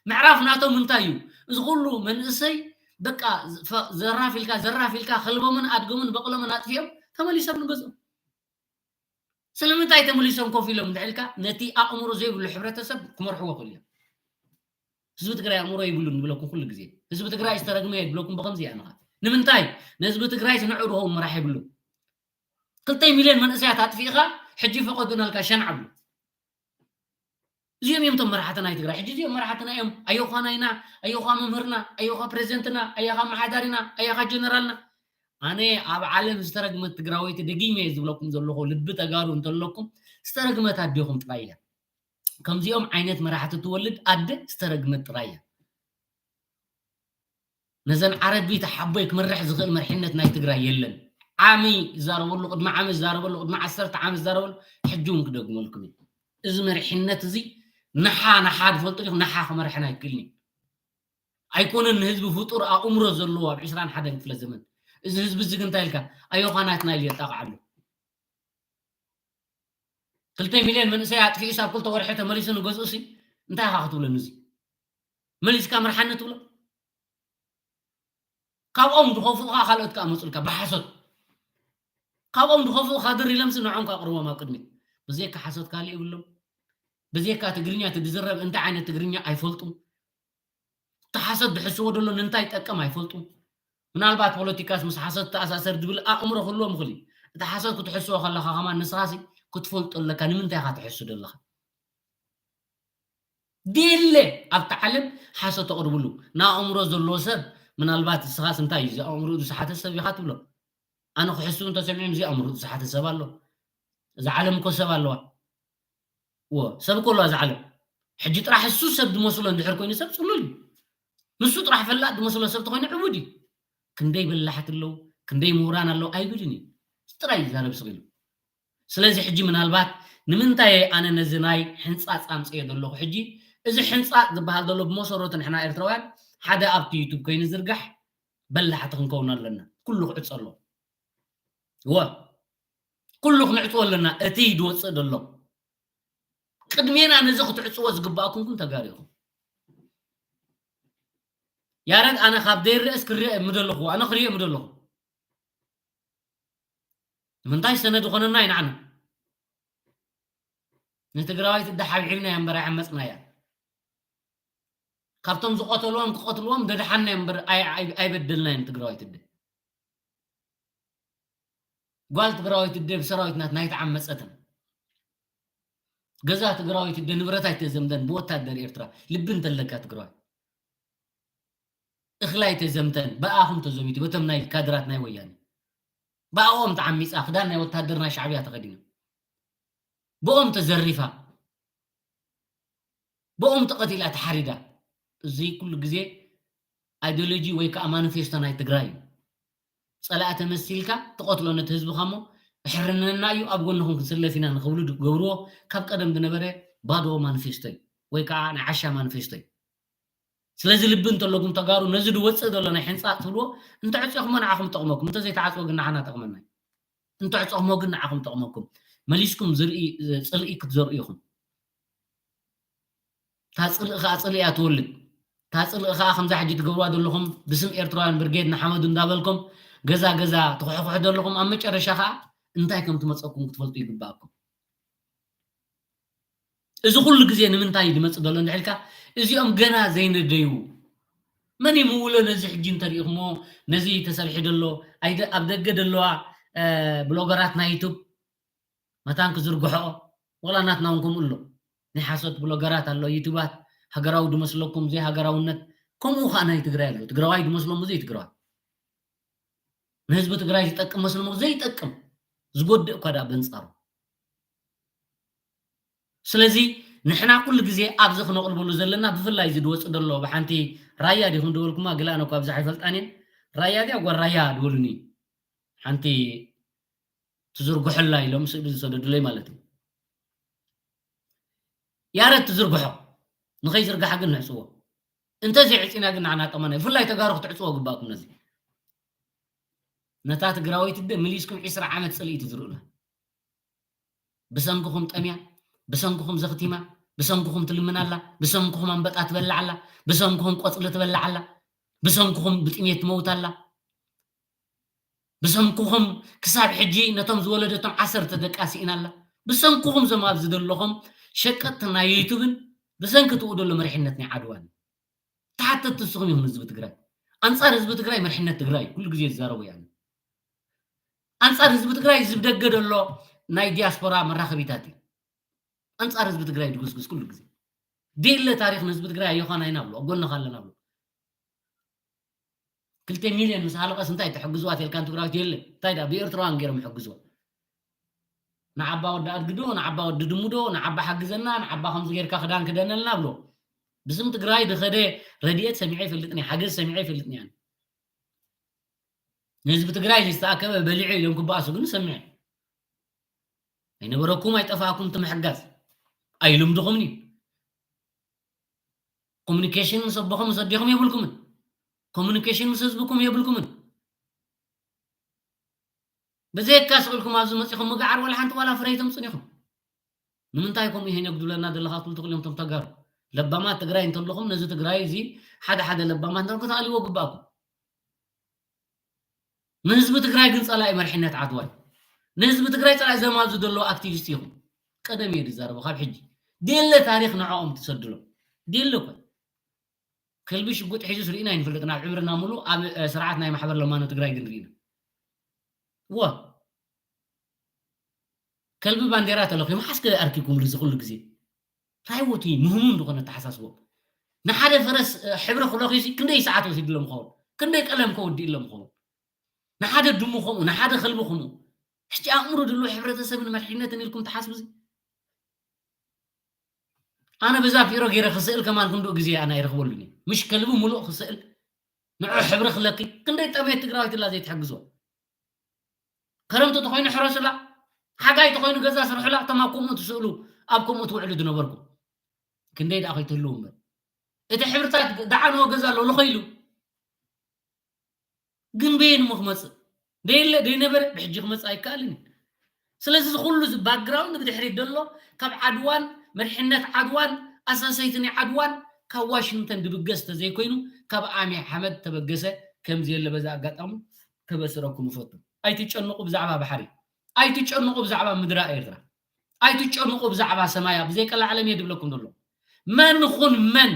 ምዕራፍ ናቶም እንታይ እዩ? እዚ ኩሉ መንእሰይ በቃ ፈ-፣ ዘራፍ ኢልካ፣ ዘራፍ ኢልካ፣ ከልቦምን ኣድጎምን በቕሎምን ኣጥፊኦም ተመሊሶም ንገዝኦም። ስለምንታይ ተመሊሶም ኮፍ ኢሎም እንድሕር ኢልካ፣ ነቲ ኣእምሮ ዘይብሉ ሕብረተሰብ ክመርሕዎ ክእሉ እዮም። ህዝቢ ትግራይ ኣእምሮ የብሉን ንብለኩም ኩሉ ግዜ። ህዝቢ ትግራይ ዝተረግመ እየ ዝብለኩም ብኸምዚ እያ ንኻ። ንምንታይ? ንህዝቢ ትግራይ ንዕኡ ድኸውን መራሒ የብሉን። ክልተ ሚልዮን መንእሰያት ኣጥፊእኻ፣ ሕጂ ፈቐዱናልካ ሸንዓ ብሉ። እዚኦም እዮም እቶም መራሕቲ ናይ ትግራይ። ሕጂ እዚኦም መራሕትና እዮም። ኣዮዃና ኢና፣ ኣዮዃ መምህርና፣ ኣዮዃ ፕሬዚደንትና፣ ኣዮኻ ኣመሓዳሪና፣ ኣዮኻ ጀነራልና። ኣነ ኣብ ዓለም ዝተረግመት ትግራወይቲ ደጊመ እየ ዝብለኩም ዘለኹ፣ ልቢ ተጋሩ እንተለኩም፣ ዝተረግመት ኣዴኹም ጥራይ እያ። ከምዚኦም ዓይነት መራሕቲ ትወልድ ኣደ ዝተረግመት ጥራይ እያ። ነዘን ዓረቢት ሓቦይ ክመርሕ ዝኽእል መሪሕነት ናይ ትግራይ የለን። ዓሚ ዝዛረበሉ፣ ቅድሚ ዓሚ ዝዛረበሉ፣ ቅድሚ ዓሰርተ ዓመት ዝዛረበሉ፣ ሕጂ እውን ክደግመልኩም እዩ። እዚ መሪሕነት እዚ ንሓ፣ ንሓ ዝፈልጦ ዲኹም? ንሓ ክመርሐና ኣይክእልን እዩ። ኣይኮነን ንህዝቢ ፍጡር ኣእምሮ ዘለዎ ኣብ ዕስራን ሓደን ክፍለ ዘመን። እዚ ህዝቢ እዚ ግን እንታይ ኢልካ? ኣዮኻ ናትና ኢሉ የጣቕዓሉ። ክልተ ሚልዮን መንእሰይ ኣጥፊኡስ ኣብ ክልተ ወርሒ ተመሊሱ ንገዝኡሲ እንታይ ኢኻ ክትብሎ ንዚ? መሊስካ ምርሓኒ ትብሎ? ካብኦም ዝኸፍኡ ኸዓ ካልኦት ክኣመፁልካ ብሓሶት። ካብኦም ዝኸፍኡ ካድር ኢሎምሲ ንዖም ከቕርቦም ኣብ ቅድሚት። ብዘይካ ሓሶት ካልእ የብሎም። ብዘይካ ትግርኛ እቲ ዝዝረብ እንታይ ዓይነት ትግርኛ ኣይፈልጡ። እቲ ሓሶት ዝሕስዎ ዘሎ ንንታይ ይጠቅም ኣይፈልጡ። ምናልባት ፖለቲካስ ምስ ሓሶት ተኣሳሰር ዝብል ኣእምሮ ክህልዎም ይኽእል እዩ። እቲ ሓሶት ክትሕስዎ ከለኻ ከማን ንስኻሲ ክትፈልጦ ኣለካ። ንምንታይ ኢኻ ትሕሱ ዘለኻ? ድለ ኣብቲ ዓለም ሓሶት ተቕርብሉ። ንኣእምሮ ዘለዎ ሰብ ምናልባት ንስኻስ እንታይ እዩ እዚ ኣእምሮ ዝሰሓተ ሰብ ኢኻ ትብሎ። ኣነ ክሕሱ እንተሰሚዖም እዚ ኣእምሮ ዝሰሓተ ሰብ ኣሎ። እዛ ዓለም እኮ ሰብ ኣለዋ። እዎ፣ ሰብ እኮ ኣለዋ እዛ ዓለም። ሕጂ ጥራሕ እሱ ሰብ ዝመስሎ እንድሕር ኮይኑ ሰብ ጽሉል እዩ። ንሱ ጥራሕ ፈላጥ ዝመስሎ ሰብ ተኾይኑ ዕቡድ እዩ። ክንደይ በላሕቲ ኣለዉ፣ ክንደይ ምሁራን ኣለዉ ኣይብልን እዩ። ጥራይ ይዛረብ ስቕ ኢሉ። ስለዚ ሕጂ ምናልባት ንምንታይ ኣነ ነዚ ናይ ሕንጻጽ ኣምጽኤ ዘለኹ? ሕጂ እዚ ሕንጻጽ ዝበሃል ዘሎ ብመሰረቱ ንሕና ኤርትራውያን ሓደ ኣብቲ ዩቱብ ኮይኑ ዝርጋሕ በላሕቲ ክንከውን ኣለና። ኩሉ ክዕጾ ኣለዎ። እወ፣ ኩሉ ክንዕጽዎ ኣለና። እቲ ዝወጽእ ዘሎ ቅድሜና ነዚ ክትዕጽዎ ዝግባኣኩም ግን ተጋሩ ኢኹም። ያረድ ኣነ ካብ ዘይርአስ ክርአ ምደለኹ፣ ኣነ ክርአ ምደለኹ። ንምንታይ ሰነድ ዝኾነና ኣይንዓና። ንትግራዋይት እደ ሓብሒብናያ እምበር ኣይዓመጽናያ። ካብቶም ዝቐተልዎም ክቐትልዎም ደድሓና እምበር ኣይ-፣ ኣይ-፣ ኣይበደልናዮም ትግራዋይት እደ። ጓል ትግራዋይት እደ ብሰራዊት ናትና ኣይተዓመጸትን። ገዛ ትግራዋይት እደ ንብረት ኣይተዘምተን ብወታደር ኤርትራ። ልቢ እንተለካ ትግራዋይ። እኽሊ ኣይተዘምተን፣ ብኣኹም ተዘሚቱ፣ በቶም ናይ ካድራት ናይ ወያነ። ብኣኦም ተዓሚጻ፣ ክዳን ናይ ወታደር ናይ ሻዕብያ ተኸዲና። ብኦም ተዘሪፋ። ብኦም ተቐቲላ፣ ተሓሪዳ። እዚ ኩሉ ግዜ ኣይዲዮሎጂ ወይ ከዓ ማኒፌስቶ ናይ ትግራይ እዩ። ጸላኢ ተመሲልካ ትቐትሎ ነቲ ህዝብኻ እሞ፣ "እሕርነና እዩ፣ ኣብ ጎንኹም ክንስለፍ ኢና" ንኽብሉ ዝገብርዎ ካብ ቀደም ዝነበረ ባዶ ማኒፌስቶ እዩ። ወይ ከዓ ናይ ዓሻ ማኒፌስቶ እዩ። ስለዚ ልቢ እንተለኩም ተጋሩ፣ ነዚ ዝወጽእ ዘሎ ናይ ሕንጻጽ ትብልዎ እንተዕጺኹሞ ንዓኹም ጠቕመኩም፣ እንተዘይተዓጽዎ ግን ንዓና ጠቕመና እዩ። እንተዕጸኽሞ ግን ንዓኹም ጠቕመኩም። መሊስኩም ዝርኢ-፣ ጽልኢ ክትዘርኡ ኢኹም። እታ ጽልኢ ኸኣ ጽልኢ እያ ትወልድ። እታ ጽልኢ ኸኣ ከምዛ ሕጂ ትገብርዋ ዘለኹም ብስም ኤርትራውያን ብርጌድ ንሓመዱ እንዳበልኩም ገዛ ገዛ ትኹሕኹሑ ዘለኹም፣ ኣብ መጨረሻ ኸኣ እንታይ ከም ትመጸኩም ክትፈልጡ ይግባኣኩም። እዚ ኩሉ ግዜ ንምንታይ እዩ ዝመጽእ ዘሎ እንድሕልካ፣ እዚኦም ገና ዘይነደዩ፣ መን ይምውሎ ነዚ ሕጂ እንተሪኢኹሞ፣ ነዚ ተሰሪሑ ዘሎ፣ ኣይደ-፣ ኣብ ደገ ዘለዋ፣ እ፣ ብሎገራት ናይ ዩቱብ መታን ክዝርግሖ፣ ወላ ናትና እውን ከምኡ ኣሎ። ናይ ሓሶት ብሎገራት ኣሎ፣ ዩቱባት፣ ሃገራዊ ዝመስለኩም ዘይሃገራውነት፣ ከምኡ ኸዓ ናይ ትግራይ ኣሎ። ትግራዋይ ዝመስሎም ዘይትግራዋይ። ንህዝቢ ትግራይ ዝጠቅም መስሎሞ ዘይጠቅም፣ ዝጎድእ እኳ ደኣ በንጻሩ። ስለዚ ንሕና ኩሉ ግዜ ኣብዚ ክነቕልበሉ ዘለና፣ ብፍላይ እዚ ዝወጽእ ዘሎ ብሓንቲ ራያ ዲኹም ዝበልኩማ፣ ግላ ኣነ እኳ ብዛሕ ኣይፈልጣን እየ። ራያ ድያ ጓል ራያ ዝበሉኒ፣ ሓንቲ ትዝርግሖላ ኢሎም ስእሊ ዝሰደዱለይ ማለት እዩ። ያረድ ትዝርግሖ፣ ንኸይዝርጋሕ ግን ንዕጽዎ። እንተዘይዕጺና ግን ንዓና ጠመና እዩ። ብፍላይ ተጋሩ ክትዕጽዎ ግባእኩም ነዚ። ነታ ትግራወይቲ እደ መሊስኩም ዕስራ ዓመት ጽልኢ ትዝርኡላ። ብሰንክኹም ጠምያ፣ ብሰንክኹም ዘኽቲማ፣ ብሰንክኹም ትልምን ኣላ፣ ብሰንክኹም ኣንበጣ ትበልዕ ኣላ፣ ብሰንክኹም ቆጽሊ ትበልዕ ኣላ፣ ብሰንክኹም ብጥሜት ትመውት ኣላ። ብሰንክኹም ክሳብ ሕጂ ነቶም ዝወለደቶም ዓሰርተ ደቃ ስኢና ኣላ። ብሰንክኹም እዞም ኣብዚ ዘለኹም ሸቀጥቲ ናይ ዩቱብን ብሰንኪ ትኡ ዘሎ መሪሕነት ናይ ዓድዋን። ተሓተትቲ ንስኹም ኢኹም ንህዝቢ ትግራይ። ኣንጻር ህዝቢ ትግራይ መሪሕነት ትግራይ ኩሉ ግዜ ዝዛረቡ እዮም። ኣንጻር ህዝቢ ትግራይ ዝብደገ ዘሎ ናይ ዲያስፖራ መራኸቢታት እዩ። ኣንጻር ህዝቢ ትግራይ ድጉስጉስ ኩሉ ግዜ። ድለ ታሪኽ ንህዝቢ ትግራይ ኣየዃን ኣይናብሎ፣ ኣብ ጎንኻ ኣለና ብሎ። ክልተ ሚልዮን ምስ ኣለቐስ እንታይ ተሕግዝዋ ተልካ ንትግራዊት የለን። እንታይ ደኣ ብኤርትራውያን ገይሮም ይሕግዝዋ? ንዓባ ወዲ ኣድግዶ፣ ንዓባ ወዲ ድሙዶ፣ ንዓባ ሓግዘና፣ ንዓባ ከምዚ ጌርካ ክዳን ክደነልና ብሎ። ብስም ትግራይ ድኸደ ረድኤት ሰሚዐ ይፈልጥን እየ፣ ሓገዝ ሰሚዐ ይፈልጥን እየ። ንህዝቢ ትግራይ ዝተኣከበ በሊዑ ኢሎም ክበኣሱ ግን ሰሚዐ። ኣይነበረኩም፣ ኣይጠፋእኩም እቲ ምሕጋዝ። ኣይልምድኹምን እዩ። ኮሙኒኬሽን ምስ ኣቦኹም ምስ ኣዴኹም የብልኩምን። ኮሙኒኬሽን ምስ ህዝብኩም የብልኩምን። ብዘየካ ስቕ ኢልኩም ኣብዚ መጺኹም ምግዓር ዋላ ሓንቲ ዋላ ፍረ ኣይተምጹን ኢኹም። ንምንታይ ከምኡ ይሄን የጉድለና ዘለኻ ክትብሉ ትኽእሉ እዮም እቶም ተጋሩ። ለባማት ትግራይ እንተለኹም ነዚ ትግራይ እዚ ሓደ ሓደ ለባማት እንተልኩ ተኣልዎ ግባእኩም። ንህዝቢ ትግራይ ግን ጸላኢ መሪሕነት ዓድዋ እዩ። ንህዝቢ ትግራይ ፀላኢ ዘማዙ ዘለዉ ኣክቲቪስት ኢኹም። ቀደም እየ ዝዛረቦ ካብ ሕጂ። ዴለ ታሪኽ ንዕኦም ትሰድሎም። ዴለ እኮ። ከልቢ ሽጉጥ ሒዙ ስርኢና ኣይንፈልጥን ኣብ ዕምርና ሙሉእ ኣብ፣ እ፣ ስርዓት ናይ ማሕበር ለማኖ ትግራይ ግን ርኢና። እወ። ከልቢ ባንዴራ ተለኺሙ ሓስከ ኣርኪብኩምሉ እዚ ኩሉ ግዜ። እንታይ ወቲ ምህሙን ዝኾነ ኣተሓሳስቦ። ንሓደ ፈረስ፣ እ፣ ሕብሪ ክለኺሲ ክንደይ ሰዓት ወሲድሎም ይኸውን? ክንደይ ቀለም ከወዲእሎም ይኸውን? ንሓደ ድሙ ከምኡ፣ ንሓደ ከልቢ ከምኡ። ሕጂ ኣእምሮ ድልው ሕብረተሰብን መድሕነትን ኢልኩም ትሓስቡ እዚ? ኣነ በዛ ፒሮ ገይረ ክስእል ከማን ክንድኡ ግዜ ኣነ ኣይረኽበሉን እየ። ምሽ ከልቢ ሙሉእ ክስእል ንዑ ሕብሪ ክለኪ ክንደይ ጠመየት ትግራዊት እላ ዘይትሕግዞ? ከረምቲ ተኾይኑ ሕረሱላ፣ ሓጋይ ተኾይኑ ገዛ ስርሑላ፣ እቶም ኣብ ከምኡ ትስእሉ፣ ኣብ ከምኡ ትውዕሉ ዝነበርኩ ክንደይ ደኣ ከይትህልው እምበር። እቲ ሕብርታት ደዓንዎ ገዛ ኣሎ፣ ልኸይሉ። ግን በየን እሞ ክመጽእ? ደየለ፣ ደይነበረ፣ ብሕጂ ክመጽእ ኣይከኣልን እዩ። ስለዚ እዚ ኩሉ እዚ ባክግራውንድ ብድሕሪት ዘሎ ካብ ዓድዋን መርሕነት ዓድዋን ኣሳሰይቲ ናይ ዓድዋን ካብ ዋሽንግተን ድብገስ ተዘይኮይኑ ካብ ኣሚ ሓመድ ተበገሰ ከምዚ የለ። በዛ ኣጋጣሚ ከበስረኩም እፈቱ። ኣይትጨንቑ ብዛዕባ ባሕሪ፣ ኣይትጨንቑ ብዛዕባ ምድራ ኤርትራ፣ ኣይትጨንቑ ብዛዕባ ሰማያ። ብዘይቀላዕለም እየ ድብለኩም ዘሎ። መን ኹን መን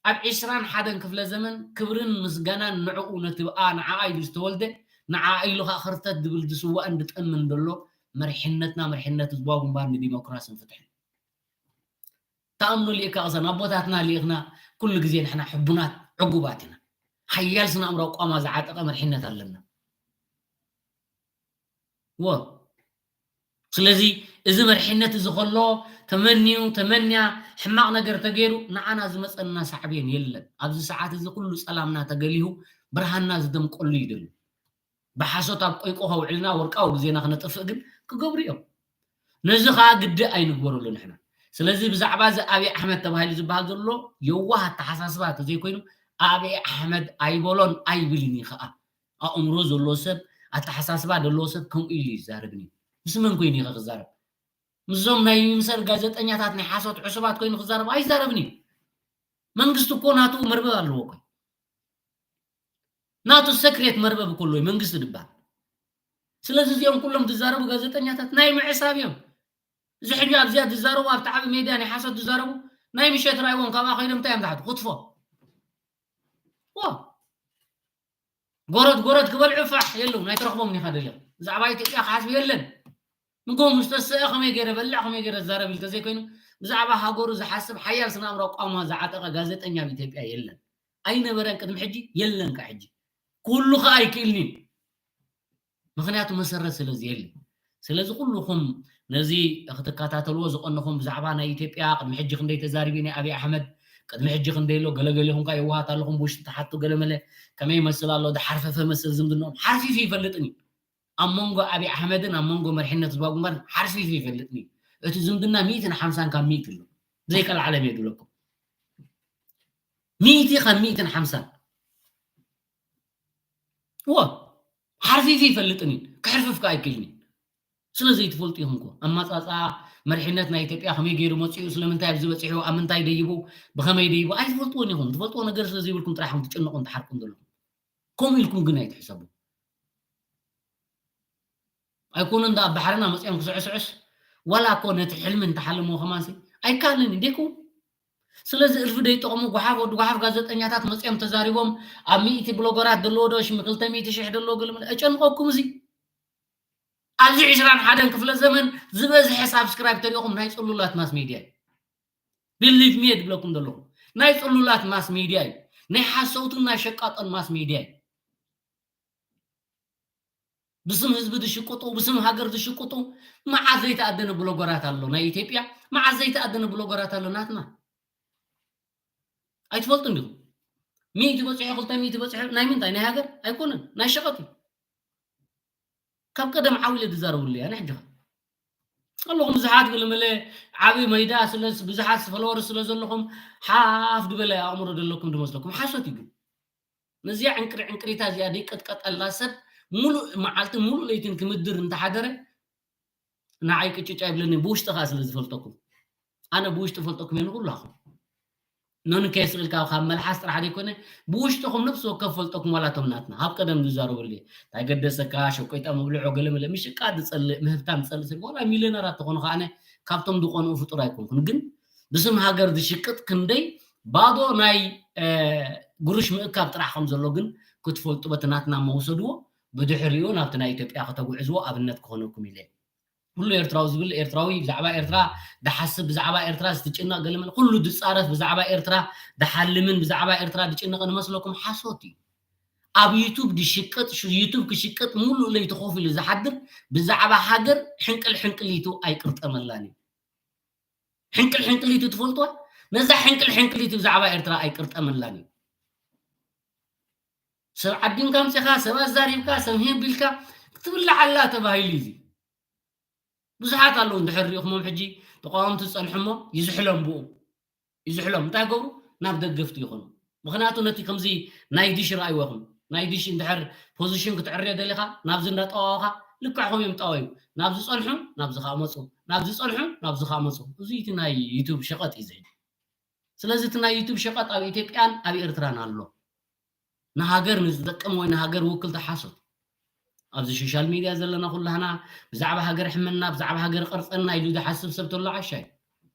ኣብ ዕስራን ሓደን ክፍለ ዘመን ክብርን ምስጋናን ንዕኡ ነቲ ብኣ ንዓኣ ኢሉ ዝተወልደ ንዓኣ ኢሉ ከዓ ክርተት ድብል ድስዋእን ድጠምን ዘሎ መርሕነትና መርሕነት ህዝባዊ ግንባር ንዲሞክራስን ፍትሕን። ተኣምኖ ሊእካ ቅሰን ኣቦታትና ሊእኽና ኩሉ ግዜ ንሕና ሕቡናት ዕጉባት ኢና። ሓያል ስነ ኣእምሮ ቋማ ዝዓጠቐ መርሕነት ኣለና። ወ ስለዚ እዚ መርሕነት እዚ ከሎ ተመንዩ ተመንያ ሕማቕ ነገር ተገይሩ ንዓና ዝመፀና ሳዕቤን የለን። ኣብዚ ሰዓት እዚ ኩሉ ፀላምና ተገሊሁ ብርሃንና ዝደምቀሉ ይደሉ። ብሓሶት ኣብ ቆይቆ ከውዕልና ወርቃዊ ግዜና ክነጥፍእ ግን ክገብሩ እዮም። ነዚ ከዓ ግዲ ኣይንግበረሉ ንሕና። ስለዚ ብዛዕባ እዚ ኣብይ ኣሕመድ ተባሂሉ ዝበሃል ዘሎ የዋህ ኣተሓሳስባ ተዘይኮይኑ ኣብይ ኣሕመድ ኣይበሎን ኣይብልን እዩ ከዓ። ኣእምሮ ዘለዎ ሰብ ኣተሓሳስባ ዘለዎ ሰብ ከምኡ ኢሉ ይዛረብን እዩ። ምስ መን ኮይኑ ኢኸ ክዛረብ? ምስዞም ናይ ይምሰል ጋዜጠኛታት ናይ ሓሶት ዕሱባት ኮይኑ ክዛረብ ኣይዛረብን እዩ። መንግስቲ እኮ ናቱ መርበብ ኣለዎ እኮ። ናቱ ሰክሬት መርበብ እኮ ኣለዎ መንግስቲ ድባል። ስለዚ እዚኦም ኩሎም ዝዛረቡ ጋዜጠኛታት ናይ ምዕሳብ እዮም። እዚ ሕጂ ኣብዚኣ ዝዛረቡ ኣብቲ ዓቢ ሜድያ ናይ ሓሶት ዝዛረቡ ናይ ምሸት ራእይዎም ካብኣ ከይዶም እንታይ እዮም ዝሓቱ? ክትፎ። ዋ ጎረድ ጎረድ ክበልዑ ፋሕ የለውን ኣይትረኽቦም ኒኻ ደልያ ብዛዕባ ኢትዮጵያ ክሓስብ የለን። ንጎ ምስ ተሰአ ከመይ ገይረ በልዕ ከመይ ገይረ ዝዛረብ ኢሉ ተዘይኮይኑ ብዛዕባ ሃገሩ ዝሓስብ ሓያል ስነ ኣእምሮ ቋማ ዝዓጠቐ ጋዜጠኛ ኣብ ኢትዮጵያ የለን። ኣይነበረን ቅድሚ ሕጂ የለን። ካብ ሕጂ ክህሉ ከዓ ኣይክእልን እዩ። ምክንያቱ መሰረት ስለ ዘየለ። ስለዚ ኩልኹም ነዚ ክትከታተልዎ ዝቐንኹም ብዛዕባ ናይ ኢትዮጵያ ቅድሚ ሕጂ ክንደይ ተዛሪቢ ናይ ኣብይ ኣሕመድ ቅድሚ ሕጂ ክንደይ ኣሎ ገለገሊኹም ከ የዋሃት ኣለኹም ብውሽጢ ትሓቱ ገለመለ ከመይ ይመስል ኣሎ ድሓርፈፈ መስል ዝምድንኦም ሓርፊፉ ይፈልጥን እዩ። ኣብ መንጎ ኣብይ ኣሕመድን ኣብ መንጎ መርሕነት ህዝባዊ ግንባርን ሓርፊፉ ይፈልጥን እዩ። እቲ ዝምድና ሚእትን ሓምሳን ካብ ሚእቲ ኣሎ ዘይቀልዓለም እየ ዝብለኩም። ሚእቲ ካብ ሚእትን ሓምሳን እዎ ሓርፊፉ ይፈልጥን እዩ። ክሕርፍፍ ከዓ ኣይክእልን እዩ። ስለ ዘይትፈልጡ ኢኹም እኮ ኣመፃፅኣ መርሕነት ናይ ኢትዮጵያ ከመይ ገይሩ መፂኡ ስለምንታይ ኣብዚ በፂሑ ኣብ ምንታይ ደይቡ ብኸመይ ደይቡ ኣይትፈልጥዎን ኢኹም። ትፈልጥዎ ነገር ስለ ዘይብልኩም ጥራሕ ኢኹም ትጭነቑን ትሓርቁን ዘለኹም። ከምኡ ኢልኩም ግን ኣይትሕሰቡ። ኣይኮነን ዳ ኣብ ባሕርና መፂኦም ክስዕስዑስ ዋላ እኮ ነቲ ሕልሚ እንተሓለምዎ ከማንሲ ኣይከኣልን እዩ ዴኩም። ስለዚ እልፊ ደይጠቕሙ ጓሓፍ ወዲ ጓሓፍ ጋዜጠኛታት መፂኦም ተዛሪቦም ኣብ ሚእቲ ብሎገራት ዘለዎ ዶ ሽሚ ክልተ ሚእቲ ሽሕ ዘለዎ ገለመለ ኣይጨንቆኩም። እዚ ኣብዚ ዕስራን ሓደን ክፍለ ዘመን ዝበዝሐ ሳብስክራይብ ተሪእኹም ናይ ፅሉላት ማስ ሚድያ እዩ። ቢሊቭ ሚ ድብለኩም ዘለኹ ናይ ፅሉላት ማስ ሚድያ እዩ። ናይ ሓሰውትን ናይ ሸቃጦን ማስ ሚድያ እዩ። ብስም ህዝቢ ዝሽቅጡ ብስም ሃገር ዝሽቅጡ መዓት ዘይተኣደነ ብሎገራት ኣሎ ናይ ኢትዮጵያ መዓት ዘይተኣደነ ብሎገራት ኣሎ ናትና። ኣይትፈልጡ እንዲኹም ሚእቲ በፂሑ ክልተ ሚእቲ በፂሑ ናይ ምንታይ ናይ ሃገር ኣይኮነን ናይ ሸቐጥ እዩ። ካብ ቀደም ዓው ኢለ ዝዛረብሉ እያ ንሕጂ ኣለኹም ብዙሓት ገለመለ ዓብዪ መይዳ ስለ ብዙሓት ፈለወር ስለ ዘለኹም ሓፍ ዝበለ ኣእምሮ ዘለኩም ዝመስለኩም ሓሶት እዩ። ግን ነዚኣ ዕንቅሪ ዕንቅሪታ እዚኣ ደይቀጥቀጠላ ሰብ ሙሉእ መዓልትን ሙሉእ ለይትን ክምድር እንተሓደረ ንዓይ ቅጭጭ ኣይብለኒ ብውሽጢ ከዓ ስለ ዝፈልጠኩም ኣነ ብውሽጢ ፈልጠኩም እየ ንኩላኹም። ኖን ከይስእልካ ካብ መልሓስ ጥራሕ ዘይኮነ ብውሽጥኹም ነፍሲ ወከፍ ፈልጠኩም ዋላ እቶም ናትና ካብ ቀደም ዝዛረቡ ኣለ እንታይ ገደሰካ ሸቆይጣ መብልዖ ገለ መለ ምሽቃ ዝጸልእ ምህብታም ዝጸልእ ሰብ ዋላ ሚልዮነራት ተኾኑ ከዓነ ካብቶም ዝቆንኡ ፍጡር ኣይኮንኩን ግን ብስም ሃገር ዝሽቅጥ ክንደይ ባዶ ናይ ጉሩሽ ምእካብ ጥራሕ ከም ዘሎ ግን ክትፈልጡ በቲ ናትና መውሰድዎ ብድሕሪኡ ናብቲ ናይ ኢትዮጵያ ከተጉዕዝዎ ኣብነት ክኾነኩም ኢለ ኩሉ ኤርትራዊ ዝብል ኤርትራዊ ብዛዕባ ኤርትራ ድሓስብ ብዛዕባ ኤርትራ ዝትጭነቕ ገለመለ ኩሉ ድጻረፍ ብዛዕባ ኤርትራ ድሓልምን ብዛዕባ ኤርትራ ድጭነቐ ንመስለኩም ሓሶት እዩ ኣብ ዩቱብ ድሽቅጥ ዩቱብ ክሽቅጥ ሙሉእ ለይቲ ኮፍ ኢሉ ዝሓድር ብዛዕባ ሃገር ሕንቅል ሕንቅሊቱ ኣይቅርጠመላን እዩ ሕንቅል ሕንቅሊቱ ትፈልጥዋ ነዛ ሕንቅል ሕንቅሊቱ ብዛዕባ ኤርትራ ኣይቅርጠመላን እዩ ሰብ ዓዲምካ ምፅኻ ሰብ ኣዛሪብካ ሰብ ሂብ ኢልካ ክትብላዓላ ተባሂሉ እዩ ብዙሓት ኣለዉ እንድሕር ሪኢኹሞም ሕጂ ተቃወምቲ ዝፀንሑ እሞ ይዝሕሎም ብኡ ይዝሕሎም እንታይ ገብሩ ናብ ደገፍቲ ይኾኑ ምክንያቱ ነቲ ከምዚ ናይ ዲሽ ረኣይዎ ኢኹም ናይ ዲሽ እንድሕር ፖዚሽን ክትዕርዮ ደሊኻ ናብዚ እንዳጠዋወኻ ልክዕ ከም እዮም ጠዋዩ ናብዚ ፀንሑ ናብዚ ከዓ መፁ ናብዚ ፀንሑ ናብዚ ከዓ መፁ እዚ እቲ ናይ ዩቱብ ሸቐጥ እዩ ዝሕጂ ስለዚ እቲ ናይ ዩቱብ ሸቐጥ ኣብ ኢትዮጵያን ኣብ ኤርትራን ኣሎ ንሃገር ንዝጠቅም ወይ ንሃገር ውክል ተሓስብ ኣብዚ ሶሻል ሚድያ ዘለና ኩላህና ብዛዕባ ሃገር ሕመና ብዛዕባ ሃገር ቅርፀና ኢሉ ዝሓስብ ሰብ ተሎ ዓሻይ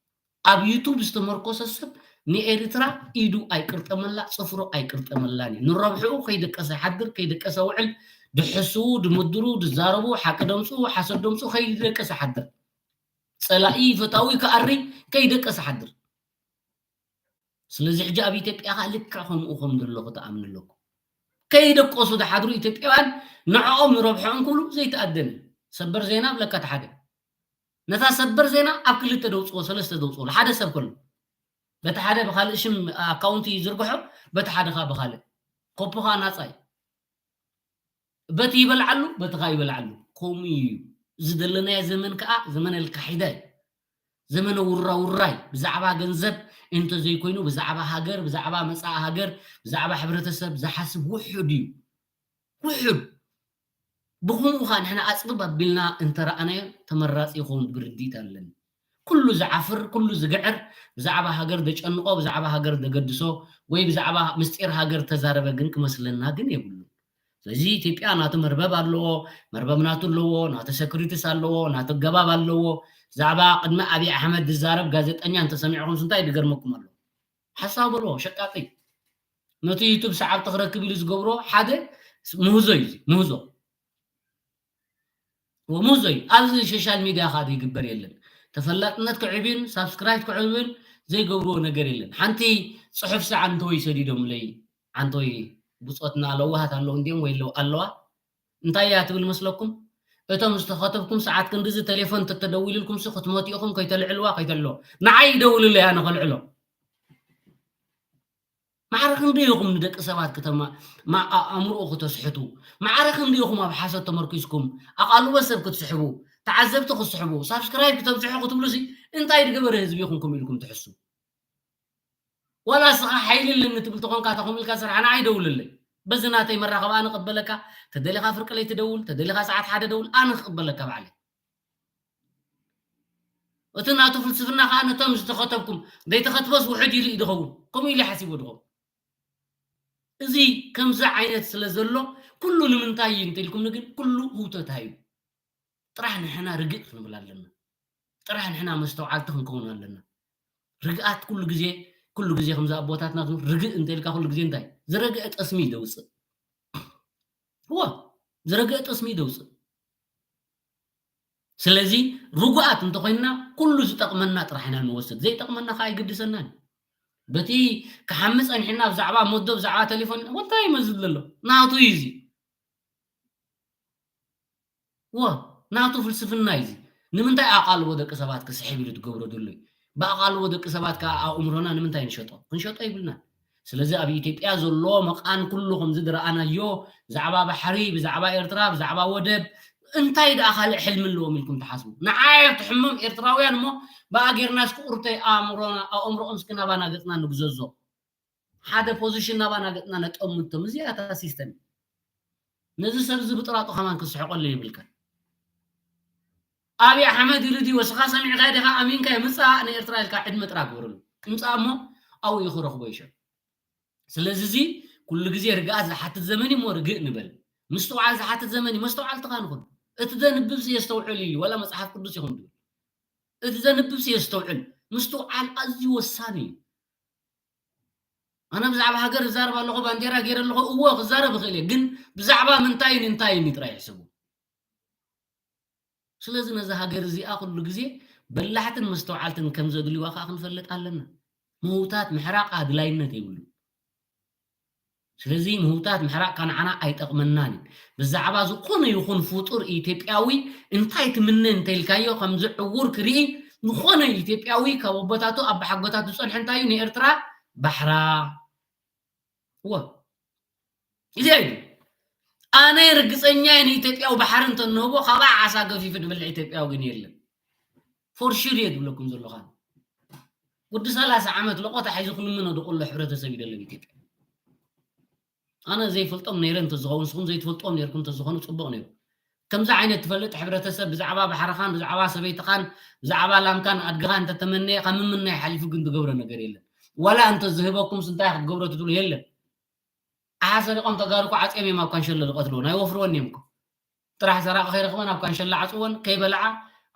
ኣብ ዩቱብ ዝተመርኮሰ ሰብ ንኤርትራ ኢዱ ኣይቅርጠመላ ፅፍሩ ኣይቅርጠመላን እዩ ንረብሕኡ ከይደቀሰ ሓድር ከይደቀሰ ውዕል ድሕስዉ ድምድሩ ድዛረቡ ሓቂ ደምፅኡ ሓሰድ ደምፅኡ ከይደቀሰ ሓድር ፀላኢ ፈታዊ ክኣሪ ከይደቀሰ ሓድር ስለዚ ሕጂ ኣብ ኢትዮጵያ ኸዓ ልክዕ ከምኡ ከም ዘሎ ክትኣምኑ ኣለኩም ከይደቀሱ ዝሓድሩ ኢትዮጵያውያን ንዕኦም ንረብሐኦም ክብሉ ዘይተኣደነ ሰበር ዜና ብለካ ሓደ ነታ ሰበር ዜና ኣብ ክልተ ደውፅዎ ሰለስተ ደውፅዎ ሓደ ሰብ ከሎ በቲ ሓደ ብካልእ ሽም ኣካውንቲ ይዝርግሖ በቲ ሓደ ኸዓ ብካልእ ኮፖ ኸዓ ናፃ እዩ በቲ ይበልዓሉ በቲ ኸዓ ይበልዓሉ ከምኡ እዩ እዚ ዘለናዮ ዘመን ከዓ ዘመን ኣልካሒዳ እዩ ዘመነ ውራ ውራይ ብዛዕባ ገንዘብ እንተዘይኮይኑ ብዛዕባ ሃገር ብዛዕባ መፃኢ ሃገር ብዛዕባ ሕብረተሰብ ዝሓስብ ውሑድ እዩ ውሑድ ብኹምኡ ከዓ ንሕና ኣፅብብ ኣቢልና እንተረኣናዮ ተመራፂ ይኸውን ብርድኢት ኣለኒ ኩሉ ዝዓፍር ኩሉ ዝግዕር ብዛዕባ ሃገር ዘጨንቆ ብዛዕባ ሃገር ዘገድሶ ወይ ብዛዕባ ምስጢር ሃገር ተዛረበ ግን ክመስለና ግን የብሉ ስለዚ ኢትዮጵያ ናቱ መርበብ ኣለዎ መርበብ ናቱ ኣለዎ ናቱ ሰኩሪቲስ ኣለዎ ናቱ ገባብ ኣለዎ ብዛዕባ ቅድሚ ኣብይ ኣሕመድ ዝዛረብ ጋዜጠኛ እንተሰሚዕኹም እንታይ ድገርመኩም ኣሎ ሓሳብ በልዎ ሸቃጢ ነቲ ዩቱብ ሰዓብቲ ክረክብ ኢሉ ዝገብሮ ሓደ ምህዞ እዩ ምህዞ ምህዞ እዩ ኣብዚ ሶሻል ሚድያ ከዓ ይግበር የለን ተፈላጥነት ክዕብን ሳብስክራይብ ክዕብን ዘይገብርዎ ነገር የለን ሓንቲ ፅሑፍ ሰዓ እንተወይ ሰዲዶምለይ ሓንተወይ ብፆትና ለዋሃት ኣለዉ እንዲኦም ወይ ኣለዋ እንታይ እያ ትብል መስለኩም እቶም ዝተኸተብኩም ሰዓት ክንድዚ ቴሌፎን ተተደዊልልኩም ሱ ክትመቱ ኢኹም ከይተልዕልዋ ከይተልዎ ንዓይ ይደውልለይ ኣነ ከልዕሎ ማዕረ ክንደይ ኢኹም ንደቂ ሰባት ከተማ ኣእምርኡ ክተስሕቱ ማዕረ ክንደይ ኢኹም ኣብ ሓሶት ተመርኪዝኩም ኣቓልቦ ሰብ ክትስሕቡ ተዓዘብቲ ክትስሕቡ ሳብስክራይብ ክተብዝሑ ክትብሉ ሲ እንታይ ዝገበረ ህዝቢ ኢኹም ከምኡ ኢልኩም ትሕሱ ዋላ ስኻ ሓይሊ ኣለኒ ትብል ተኾንካ ተኾም ኢልካ ስራሕ ኣነ ኣይደውልለይ በዚ ናተይ መራኸቢ ኣነ ቅበለካ ተደሊኻ ፍርቂ ለይቲ ደውል ተደሊኻ ሰዓት ሓደ ደውል ኣነ ክቅበለካ ባዕለይ እቲ ናቱ ፍልስፍና ከዓ ነቶም ዝተኸተብኩም ዘይተኸትበስ ውሕድ ኢሉ እዩ ድኸውን ከምኡ ኢሉ ሓሲቡ ድኸውን እዚ ከምዚ ዓይነት ስለ ዘሎ ኩሉ ንምንታይ እዩ እንተኢልኩምኒ ግን ኩሉ ህውተታ እዩ ጥራሕ ንሕና ርግእ ክንብል ኣለና ጥራሕ ንሕና መስተውዓልቲ ክንከውን ኣለና ርግኣት ኩሉ ግዜ ኩሉ ግዜ ከምዚ ኣቦታትና ርግእ እንተኢልካ ኩሉ ግዜ እንታይ ዝረግአ ጠስሚ እዩ ደውፅእ እዋ ዝረግአ ጠስሚ እዩ ደውፅእ ስለዚ ርጉኣት እንተኮይንና ኩሉ ዝጠቅመና ጥራሕ ኢና ንወስድ ዘይጠቅመና ከዓ ኣይግድሰናን በቲ ክሓሚ ፀኒሕና ብዛዕባ መዶ ብዛዕባ ቴሌፎን ወንታይ ይመስል ዘሎ ናቱ እዩ እዚ ወ ናቱ ፍልስፍና እዩ እዚ ንምንታይ ኣቃልቦ ደቂ ሰባት ክስሕብ ኢሉ ትገብሮ ዘሎ እዩ ብኣቃልቦ ደቂ ሰባት ከዓ ኣእምሮና ንምንታይ ንሸጦ ክንሸጦ ይብልና ስለዚ ኣብ ኢትዮጵያ ዘሎ መቓን ኩሉ ከምዚ ዝረኣናዮ ብዛዕባ ባሕሪ ብዛዕባ ኤርትራ ብዛዕባ ወደብ እንታይ ደኣ ካልእ ሕልሚ ኣለዎም ኢልኩም ትሓስቡ ንዓይ ትሕሞም ኤርትራውያን እሞ ብኣ ጌርና እስኪ ቁርተይ ኣእምሮና ኣእምሮኦም እስኪ ናባና ገፅና ንግዘዞ ሓደ ፖዚሽን ናባና ገፅና ነጠምቶም እዚኣ እታ ሲስተም ነዚ ሰብ እዚ ብጥራጡ ከማን ክስሕቀሉ ይብልካ ኣብይ ኣሕመድ ኢሉ ድዩ ወስኻ ሰሚዕካ ዲኻ ኣሚንካ ምፃእ ንኤርትራ ኢልካ ዕድመ ጥራ ግበረሉ ምፃእ እሞ ኣብኡ እዩ ክረኽቦ ይሸጥ። ስለዚ እዚ ኩሉ ግዜ ርግኣት ዝሓትት ዘመን እዩ እሞ ርግእ ንበል። ምስትውዓል ዝሓትት ዘመን እዩ። መስተውዓልቲ ኻንኹን። እቲ ዘንብብሲ የስተውዕል ኢሉ ዋላ መጽሓፍ ቅዱስ ይኹን ድብል። እቲ ዘንብብሲ የስተውዕል። ምስትውዓል ኣዝዩ ወሳኒ እዩ። ኣነ ብዛዕባ ሃገር እዛረብ ኣለኹ፣ ባንዴራ ገይረ ኣለኹ፣ እዎ ክዛረብ እኽእል እየ፣ ግን ብዛዕባ ምንታይን እንታይን እዩ ጥራይ ይሕሰቡ። ስለዚ ነዛ ሃገር እዚኣ ኩሉ ግዜ በላሕትን መስተውዓልትን ከም ዘድልዋ ከዓ ክንፈልጥ ኣለና። ምህውታት ምሕራቕ ኣድላይነት የብሉ። ስለዚ ምህውታት ምሕራቕ ከንዓና ኣይጠቕመናን እዩ። ብዛዕባ ዝኾነ ይኹን ፍጡር ኢትዮጵያዊ እንታይ ትምነ እንተኢልካዮ ከምዚ ዕውር ክርኢ ዝኾነ ኢትዮጵያዊ ካብ ኣቦታቱ ኣባሓጎታቱ ዝጸንሐ እንታይ እዩ ንኤርትራ ባሕራ እወ እዚ እዩ። ኣነ ርግጸኛ እየ ንኢትዮጵያዊ ባሕሪ እንተንህቦ ካብኣ ዓሳ ገፊፉ ድበልዕ ኢትዮጵያዊ ግን የለን። ፎር ሹር እየ ድብለኩም ዘለኹ ኣነ። ወዲ ሰላሳ ዓመት ለቆታ ሒዙ ክልምኖ ድቕሎ ሕብረተሰብ ይደለም ኢትዮጵያ። ኣነ ዘይፈልጦም ነይረ እንተዝኸውን ንስኹም ዘይትፈልጥዎም ነይርኩም እንተዝኾኑ ጽቡቕ ነይሩ። ከምዚ ዓይነት ትፈልጥ ሕብረተሰብ ብዛዕባ ባሕርኻን ብዛዕባ ሰበይትኻን ብዛዕባ ላምካን ኣድግኻን እንተተመነየ ካብ ምምናይ ሓሊፉ ግን ዝገብሮ ነገር የለን። ዋላ እንተዝህበኩምስ እንታይ ክትገብሮ ትብሉ የለን። ኣሓ ሰሪቖም ተጋሩ እኮ ዓጽዮም እዮም ኣብ ካንሸሎ ዝቐትልዎ ናይ ወፍርወን እዮም እኮ። ጥራሕ ሰራቂ ከይረኽበን ኣብ ካንሸሎ ዓጽወን ከይበልዓ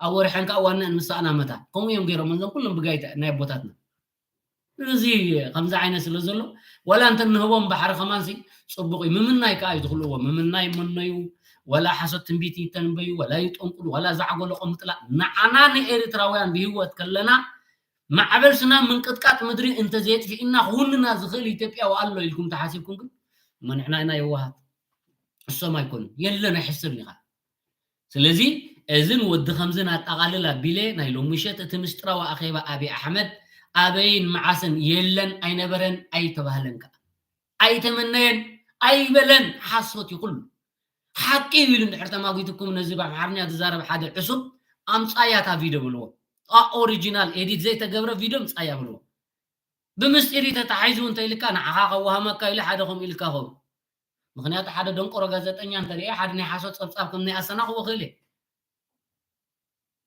ኣብ ወርሐን ከዓ ዋንአን ምሳእና መታ ከምኡ እዮም ገይሮም እዞም ኩሎም ብጋይታ ናይ ኣቦታትና። እዚ ከምዚ ዓይነት ስለ ዘሎ ዋላ እንተ ንህቦም ባሕሪ ከማንሲ ጽቡቕ እዩ። ምምናይ ከዓ እዩ ዝኽልእዎ። ምምናይ መኖዩ ዋላ ሓሶት ትንቢት ይተንበዩ ዋላ ይጠንቁሉ ዋላ ዛዕጎለቆ ምጥላእ ንዓና ንኤርትራውያን ብህይወት ከለና ማዕበል ስና ምንቅጥቃጥ ምድሪ እንተዘየጥፊእና ክውንና ዝኽእል ኢትዮጵያዊ ኣሎ ኢልኩም ተሓሲብኩም ግን መንሕና ኢና የዋሃት እሶም ኣይኮኑን የለን ኣይሕሰብን ኢኻ። ስለዚ እዝን ወዲ ከምዝን ኣጠቓልል ኣቢለ ናይ ሎሚ ምሸት እቲ ምስጢራዊ ኣኼባ ኣብይ ኣሕመድ ኣበይን መዓስን የለን ኣይነበረን ኣይተባህለን ከዓ ኣይተመነየን ኣይበለን ሓሶት እዩ ኩሉ ሓቂ እዩ ኢሉ እንድሕር ተማጒትኩም ነዚ ብኣምሓርኛ ዝዛረብ ሓደ ዕሱብ ኣምፃያ እታ ቪድዮ በልዎ ኦሪጂናል ኤዲት ዘይተገብረ ቪድዮ ምፃያ በልዎ ብምስጢር እዩ ተታሒዙ እንተ ኢልካ ንዓኻ ከዋህመካ ኢሉ ሓደ ከምኡ ኢልካ ኸውን ምኽንያቱ ሓደ ደንቆሮ ጋዜጠኛ እንተሪአ ሓደ ናይ ሓሶት ፀብፃብ ከም ናይ ኣሰና ክወኽእል እየ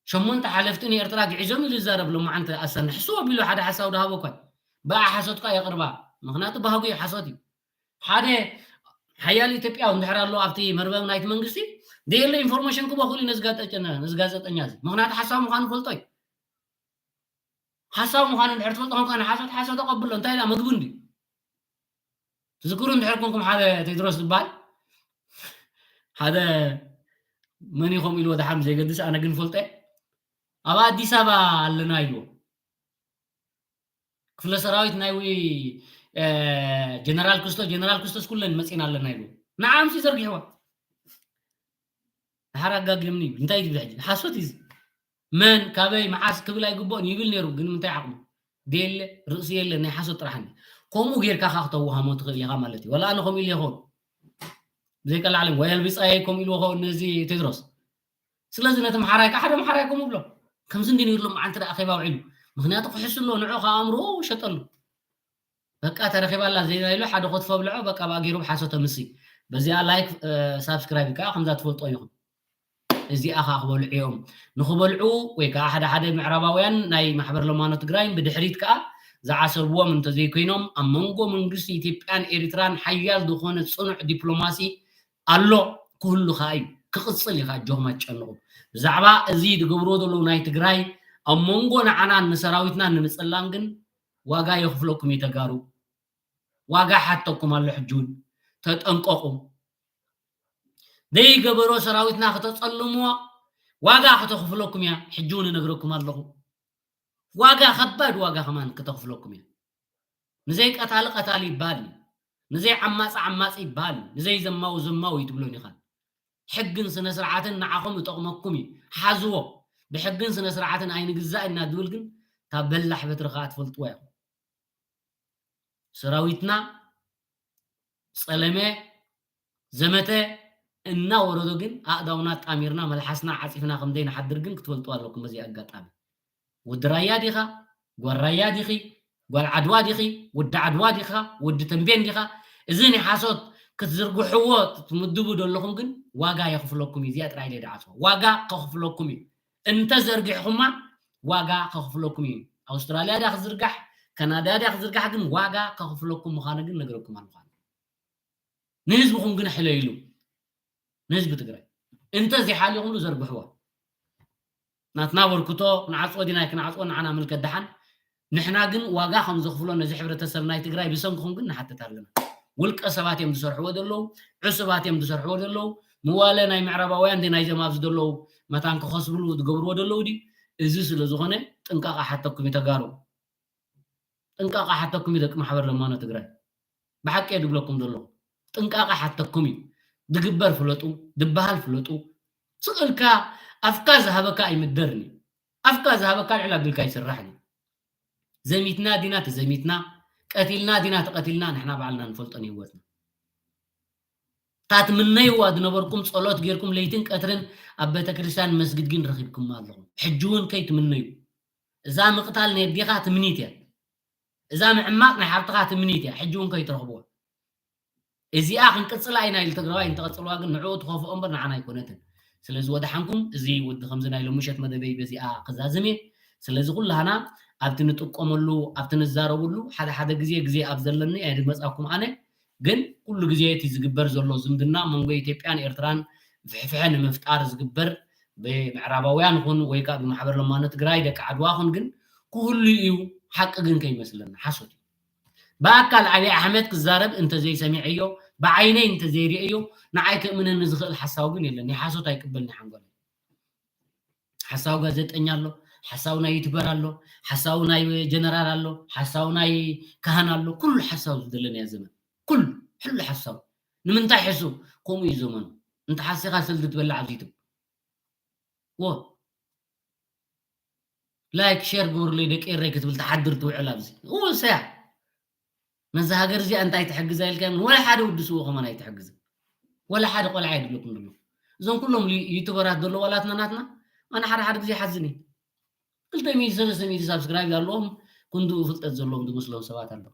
ሸሞንተ ሓለፍቲ ንኤርትራ ግዒዞም ኢሉ ዝዛረብ ሎማዓንቲ ኣሰና ሕስዎ ኣቢሉ ሓደ ሓሳብ ድሃቦ እኳ ብኣ ሓሶት እኳ የቕርባ ምኽንያቱ ባህጉ እዩ ሓሶት እዩ ሓደ ሓያል ኢትዮጵያዊ እንድሕር ኣሎ ኣብቲ መርበብ ናይቲ መንግስቲ ደየለ ኢንፎርሜሽን ክቦ ክእሉ ነዚ ጋዜጠኛ እዚ ምኽንያቱ ሓሳብ ምዃኑ ፈልጦ እዩ ሓሳብ ምዃኑ እንድሕር ትፈልጦ ኮንካ ንሓሶት ሓሶት ኣቐብሎ እንታይ ኢላ ምግቢ እንድዩ ትዝክሩ እንድሕር ኮንኩም ሓደ ቴድሮስ ዝበሃል ሓደ መን ይኸም ኢልዎ ድሓም ዘይገድስ ኣነ ግን ፈልጠ ኣብ ኣዲስ ኣበባ ኣለና ኢልዎ ክፍለ ሰራዊት ናይ ጀነራል ክስቶ ጀነራል ክስቶስ ኩለን መፂና ኣለና ኢልዎ ንዓምሲ ዘርጊሕዋ ድሓር ኣጋጊምኒ እዩ እንታይ ትብል ሕጂ ሓሶት እዩ መን ካበይ መዓስ ክብል ኣይግብኦን ይብል ነይሩ ግን ምንታይ ዓቕሙ ደየለ ርእሲ የለ ናይ ሓሶት ጥራሕ እንዲ ከምኡ ጌርካ ካ ክተዋሃሞ ትኽእል ኢኻ ማለት እዩ ወላ ኣነ ከምኡ ኢለ ይኸውን ብዘይቀላዕለም ወይ ኣልቢፃየ ከምኡ ኢልዎ ኸውን ነዚ ቴድሮስ ስለዚ ነቲ መሓራይ ከዓ ሓደ መሓራይ ከምኡ ብሎ ከምዚ እንዲ ነይሩ ሎም ዓንቲ ደኣ ኸይባ ውዒሉ ምክንያቱ ክሕሱ ኣሎ ንዑ ካብ ኣእምሮ ሸጠሉ በቃ ተረኺባላ ዜና ኢሉ ሓደ ኮትፎ ብልዖ በቃ ብኣ ገይሩ ብሓሶ ተምሲ በዚኣ ላይክ ሳብስክራይብ ከዓ ከምዛ ትፈልጦ ኢኹም እዚኣ ከዓ ክበልዑ እዮም ንክበልዑ ወይ ከዓ ሓደ ሓደ ምዕራባውያን ናይ ማሕበር ለማኖ ትግራይን ብድሕሪት ከዓ ዝዓሰብዎም እንተዘይኮይኖም ኣብ መንጎ መንግስቲ ኢትዮጵያን ኤርትራን ሓያል ዝኾነ ፅኑዕ ዲፕሎማሲ ኣሎ ክህሉ ከዓ እዩ ክቕፅል እዩ ከዓ እጆኹም ኣጨንቑ ብዛዕባ እዚ ዝገብርዎ ዘለዉ ናይ ትግራይ ኣብ መንጎ ንዓናን ንሰራዊትናን ንምፅላም ግን ዋጋ የኽፍለኩም እዩ ተጋሩ ዋጋ ሓተኩም ኣሎ ሕጂ እውን ተጠንቀቑ ዘይገበሮ ሰራዊትና ከተፀልምዎ ዋጋ ከተኽፍለኩም እያ ሕጂ እውን እነግረኩም ኣለኹ ዋጋ ከባድ ዋጋ ከማን ከተኽፍለኩም እያ ንዘይ ቀታሊ ቀታሊ ይበሃል እዩ ንዘይ ዓማፂ ዓማፂ ይበሃል እዩ ንዘይ ዘማዊ ዘማዊ እዩ ትብሎን ኢኻን ሕግን ስነ ስርዓትን ንዓኹም ይጠቕመኩም እዩ ሓዝዎ ብሕግን ስነ ስርዓትን ኣይንግዛእ ኢና ድብል ግን ካብ በላሕ በትሪ ከዓ ትፈልጥዎ ኢኹም ሰራዊትና ጸለመ ዘመተ እናወረዶ ግን ኣእዳውና ኣጣሚርና መልሓስና ዓጺፍና ከም ዘይንሓድር ግን ክትፈልጡ ኣለኩም። በዚ ኣጋጣሚ ወዲ ራያ ዲኻ? ጓል ራያ ዲኺ? ጓል ዓድዋ ዲኺ? ወዲ ዓድዋ ዲኻ? ወዲ ተንቤን ዲኻ? እዚ ናይ ሓሶት ክትዝርግሕዎ ትምድቡ ዘለኹም ግን ዋጋ የኽፍለኩም እዩ። እዚኣ ጥራይ ኢለ ድዓጽዋ። ዋጋ ከኽፍለኩም እዩ። እንተ ዘርጊሕኹማ ዋጋ ከኽፍለኩም እዩ። ኣውስትራልያ ድያ ክትዝርጋሕ፣ ከናዳድያ ክዝርጋሕ ግን ዋጋ ከኽፍለኩም ምዃኑ ግን ነግረኩም ኣልኳ። ንህዝብኹም ግን ሕለይሉ፣ ንህዝቢ ትግራይ እንተዘይሓሊኹምሉ ዘርግሕዋ። ናትና በርክቶ ክንዓፅዎ ዲና ክንዓፅዎ ንዓና ምልከት ደሓን። ንሕና ግን ዋጋ ከም ዘኽፍሎ ነዚ ሕብረተሰብ ናይ ትግራይ ብሰንክኹም ግን ንሓትት ኣለና። ውልቀ ሰባት እዮም ዝሰርሕዎ ዘለዉ፣ ዕሱባት እዮም ዝሰርሕዎ ዘለዉ። ምዋለ ናይ ምዕራባውያን ድ ናይዞም ኣብዚ ዘለዉ መታን ክኸስብሉ ዝገብርዎ ዘለዉ ድዩ? እዚ ስለ ዝኾነ ጥንቃቐ ሓተኩም እዩ ተጋሩ። ጥንቃቐ ሓተኩም እዩ ደቂ ማሕበር ለማኖ ትግራይ። ብሓቂ እየ ድብለኩም ዘለኹ። ጥንቃቐ ሓተኩም እዩ። ድግበር ፍለጡ፣ ድበሃል ፍለጡ። ስቕ ኢልካ ኣፍካ ዝሃበካ ኣይምደርን እዩ። ኣፍካ ዝሃበካ ልዕል ኣቢልካ ይስራሕን እዩ። ዘሚትና ዲና ተዘሚትና፣ ቀቲልና ዲና ተቐቲልና ንሕና ባዕልና ንፈልጦን ህይወትና። እታ ትምነይዋ ዝነበርኩም ጸሎት ጌርኩም ለይትን ቀትርን ኣብ ቤተክርስትያን መስጊድ ግን ረኺብኩማ ኣለኹም። ሕጂ እውን ከይትምነዩ። እዛ ምቕታል ናይ ኣዴኻ ትምኒት እያ። እዛ ምዕማቕ ናይ ሓብትኻ ትምኒት እያ። ሕጂ እውን ከይትረኽብዋ። እዚኣ ክንቅጽላ ኢና ኢሉ ትግራዋይ እንተቐጽልዋ ግን ንዕኡ ትኸፍኦ እምበር ንዓና ኣይኮነትን። ስለዚ ወደሓንኩም እዚ ወዲ ከምዚ ናይ ሎምሸት መደበይ በዚኣ ክዛዝም እየ። ስለዚ ኩላህና ኣብቲ ንጥቀመሉ ኣብቲ ንዛረብሉ ሓደ ሓደ ግዜ ግዜ ኣብ ዘለኒ ኣይድመጻኩም ኣነ ግን ኩሉ ግዜ እቲ ዝግበር ዘሎ ዝምድና መንጎ ኢትዮጵያን ኤርትራን ፍሕፍሐ ንምፍጣር ዝግበር ብምዕራባውያን ኹን ወይ ከዓ ብማሕበር ለማኖ ትግራይ ደቂ ዓድዋ ኹን ግን ክህሉ እዩ። ሓቂ ግን ከይመስለና ሓሶት እዩ። ብኣካል ኣብይ ኣሕመድ ክዛረብ እንተዘይሰሚዐዮ ብዓይነይ እንተዘይርእዮ ንዓይ ክእምነኒ ዝኽእል ሓሳው ግን የለን። ናይ ሓሶት ኣይቅበልን ሓንጎል ሓሳው ጋዜጠኛ ኣሎ፣ ሓሳው ናይ ዩቱበር ኣሎ፣ ሓሳው ናይ ጀነራል ኣሎ፣ ሓሳው ናይ ካህን ኣሎ። ኩሉ ሓሳው ዝደለናዮ ዘመን ኩሉ ሕሉ ሓሳው ንምንታይ ሕሱ ከምኡ እዩ ዘመኑ። እንተ ሓሲኻ ስልዲ ትበልዕ ኣብዚ ዩቱብ ወ ላይክ ሼር ግበሩለይ ደቂ ኤረይ ክትብል ትሓድር ትውዕል ኣብዚ እወ ሰያ ነዚ ሃገር እዚኣ እንታይ ትሕግዛ ኢልካ ወላ ሓደ ውድስዎ ከማን ኣይትሕግዝን። ወላ ሓደ ቆልዓ የድለኩም ድሎ እዞም ኩሎም ዩቱበራት ዘሎ ዋላትና ናትና ኣነ ሓደ ሓደ ግዜ ሓዝን እዩ። ክልተ ሚእቲ ሰለስተ ሚእቲ ሳብስክራይብ ኣለዎም ክንድኡ ፍልጠት ዘለዎም ዝመስሎም ሰባት ኣለዉ።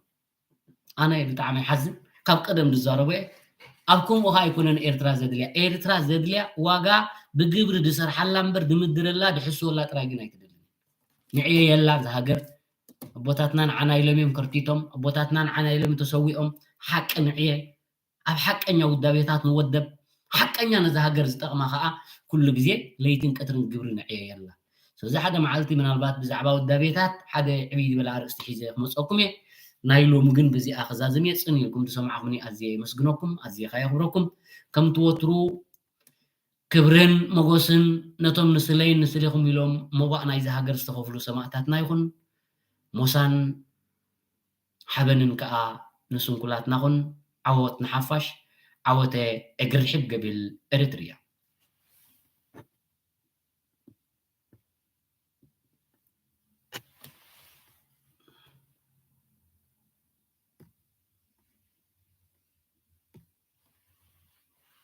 ኣነ ብጣዕሚ ይሓዝን። ካብ ቀደም ዝዛረቦ እየ። ኣብ ከምኡ ኸዓ ኣይኮነን ኤርትራ ዘድልያ። ኤርትራ ዘድልያ ዋጋ ብግብሪ ዝሰርሓላ እምበር ዝምድረላ ዝሕስወላ ጥራይ ግን ኣይትደልን። ንዕየየላ እዛ ሃገር። ኣቦታትና ንዓና ኢሎም እዮም ከርቲቶም። ኣቦታትና ንዓና ኢሎም ተሰዊኦም። ሓቂ ንዕየ። ኣብ ሓቀኛ ውዳቤታት ንወደብ። ሓቀኛ ነዛ ሃገር ዝጠቕማ ኸዓ ኩሉ ግዜ ለይትን ቀትርን ግብሪ ንዕየየላ። ስለዚ ሓደ መዓልቲ ምናልባት ብዛዕባ ውዳቤታት ሓደ ዕብይ ዝበለ ኣርእስቲ ሒዘ ክመፀኩም እየ። ናይ ሎሚ ግን ብዚኣ ክዛዝም እየ። ፅን ኢልኩም ዝሰማዕኹምኒ ኣዝየ የመስግነኩም፣ ኣዝየ ከ የኽብረኩም። ከምቲ ወትሩ ክብርን ሞጎስን ነቶም ንስለይን ንስሌኹም ኢሎም ሞባእ ናይዚ ሃገር ዝተኸፍሉ ሰማእታትና ይኹን። ሞሳን ሓበንን ከኣ ንስንኩላትና ኹን። ዓወት ንሓፋሽ፣ ዓወተ እግርሕብ ገቢል ኤርትርያ።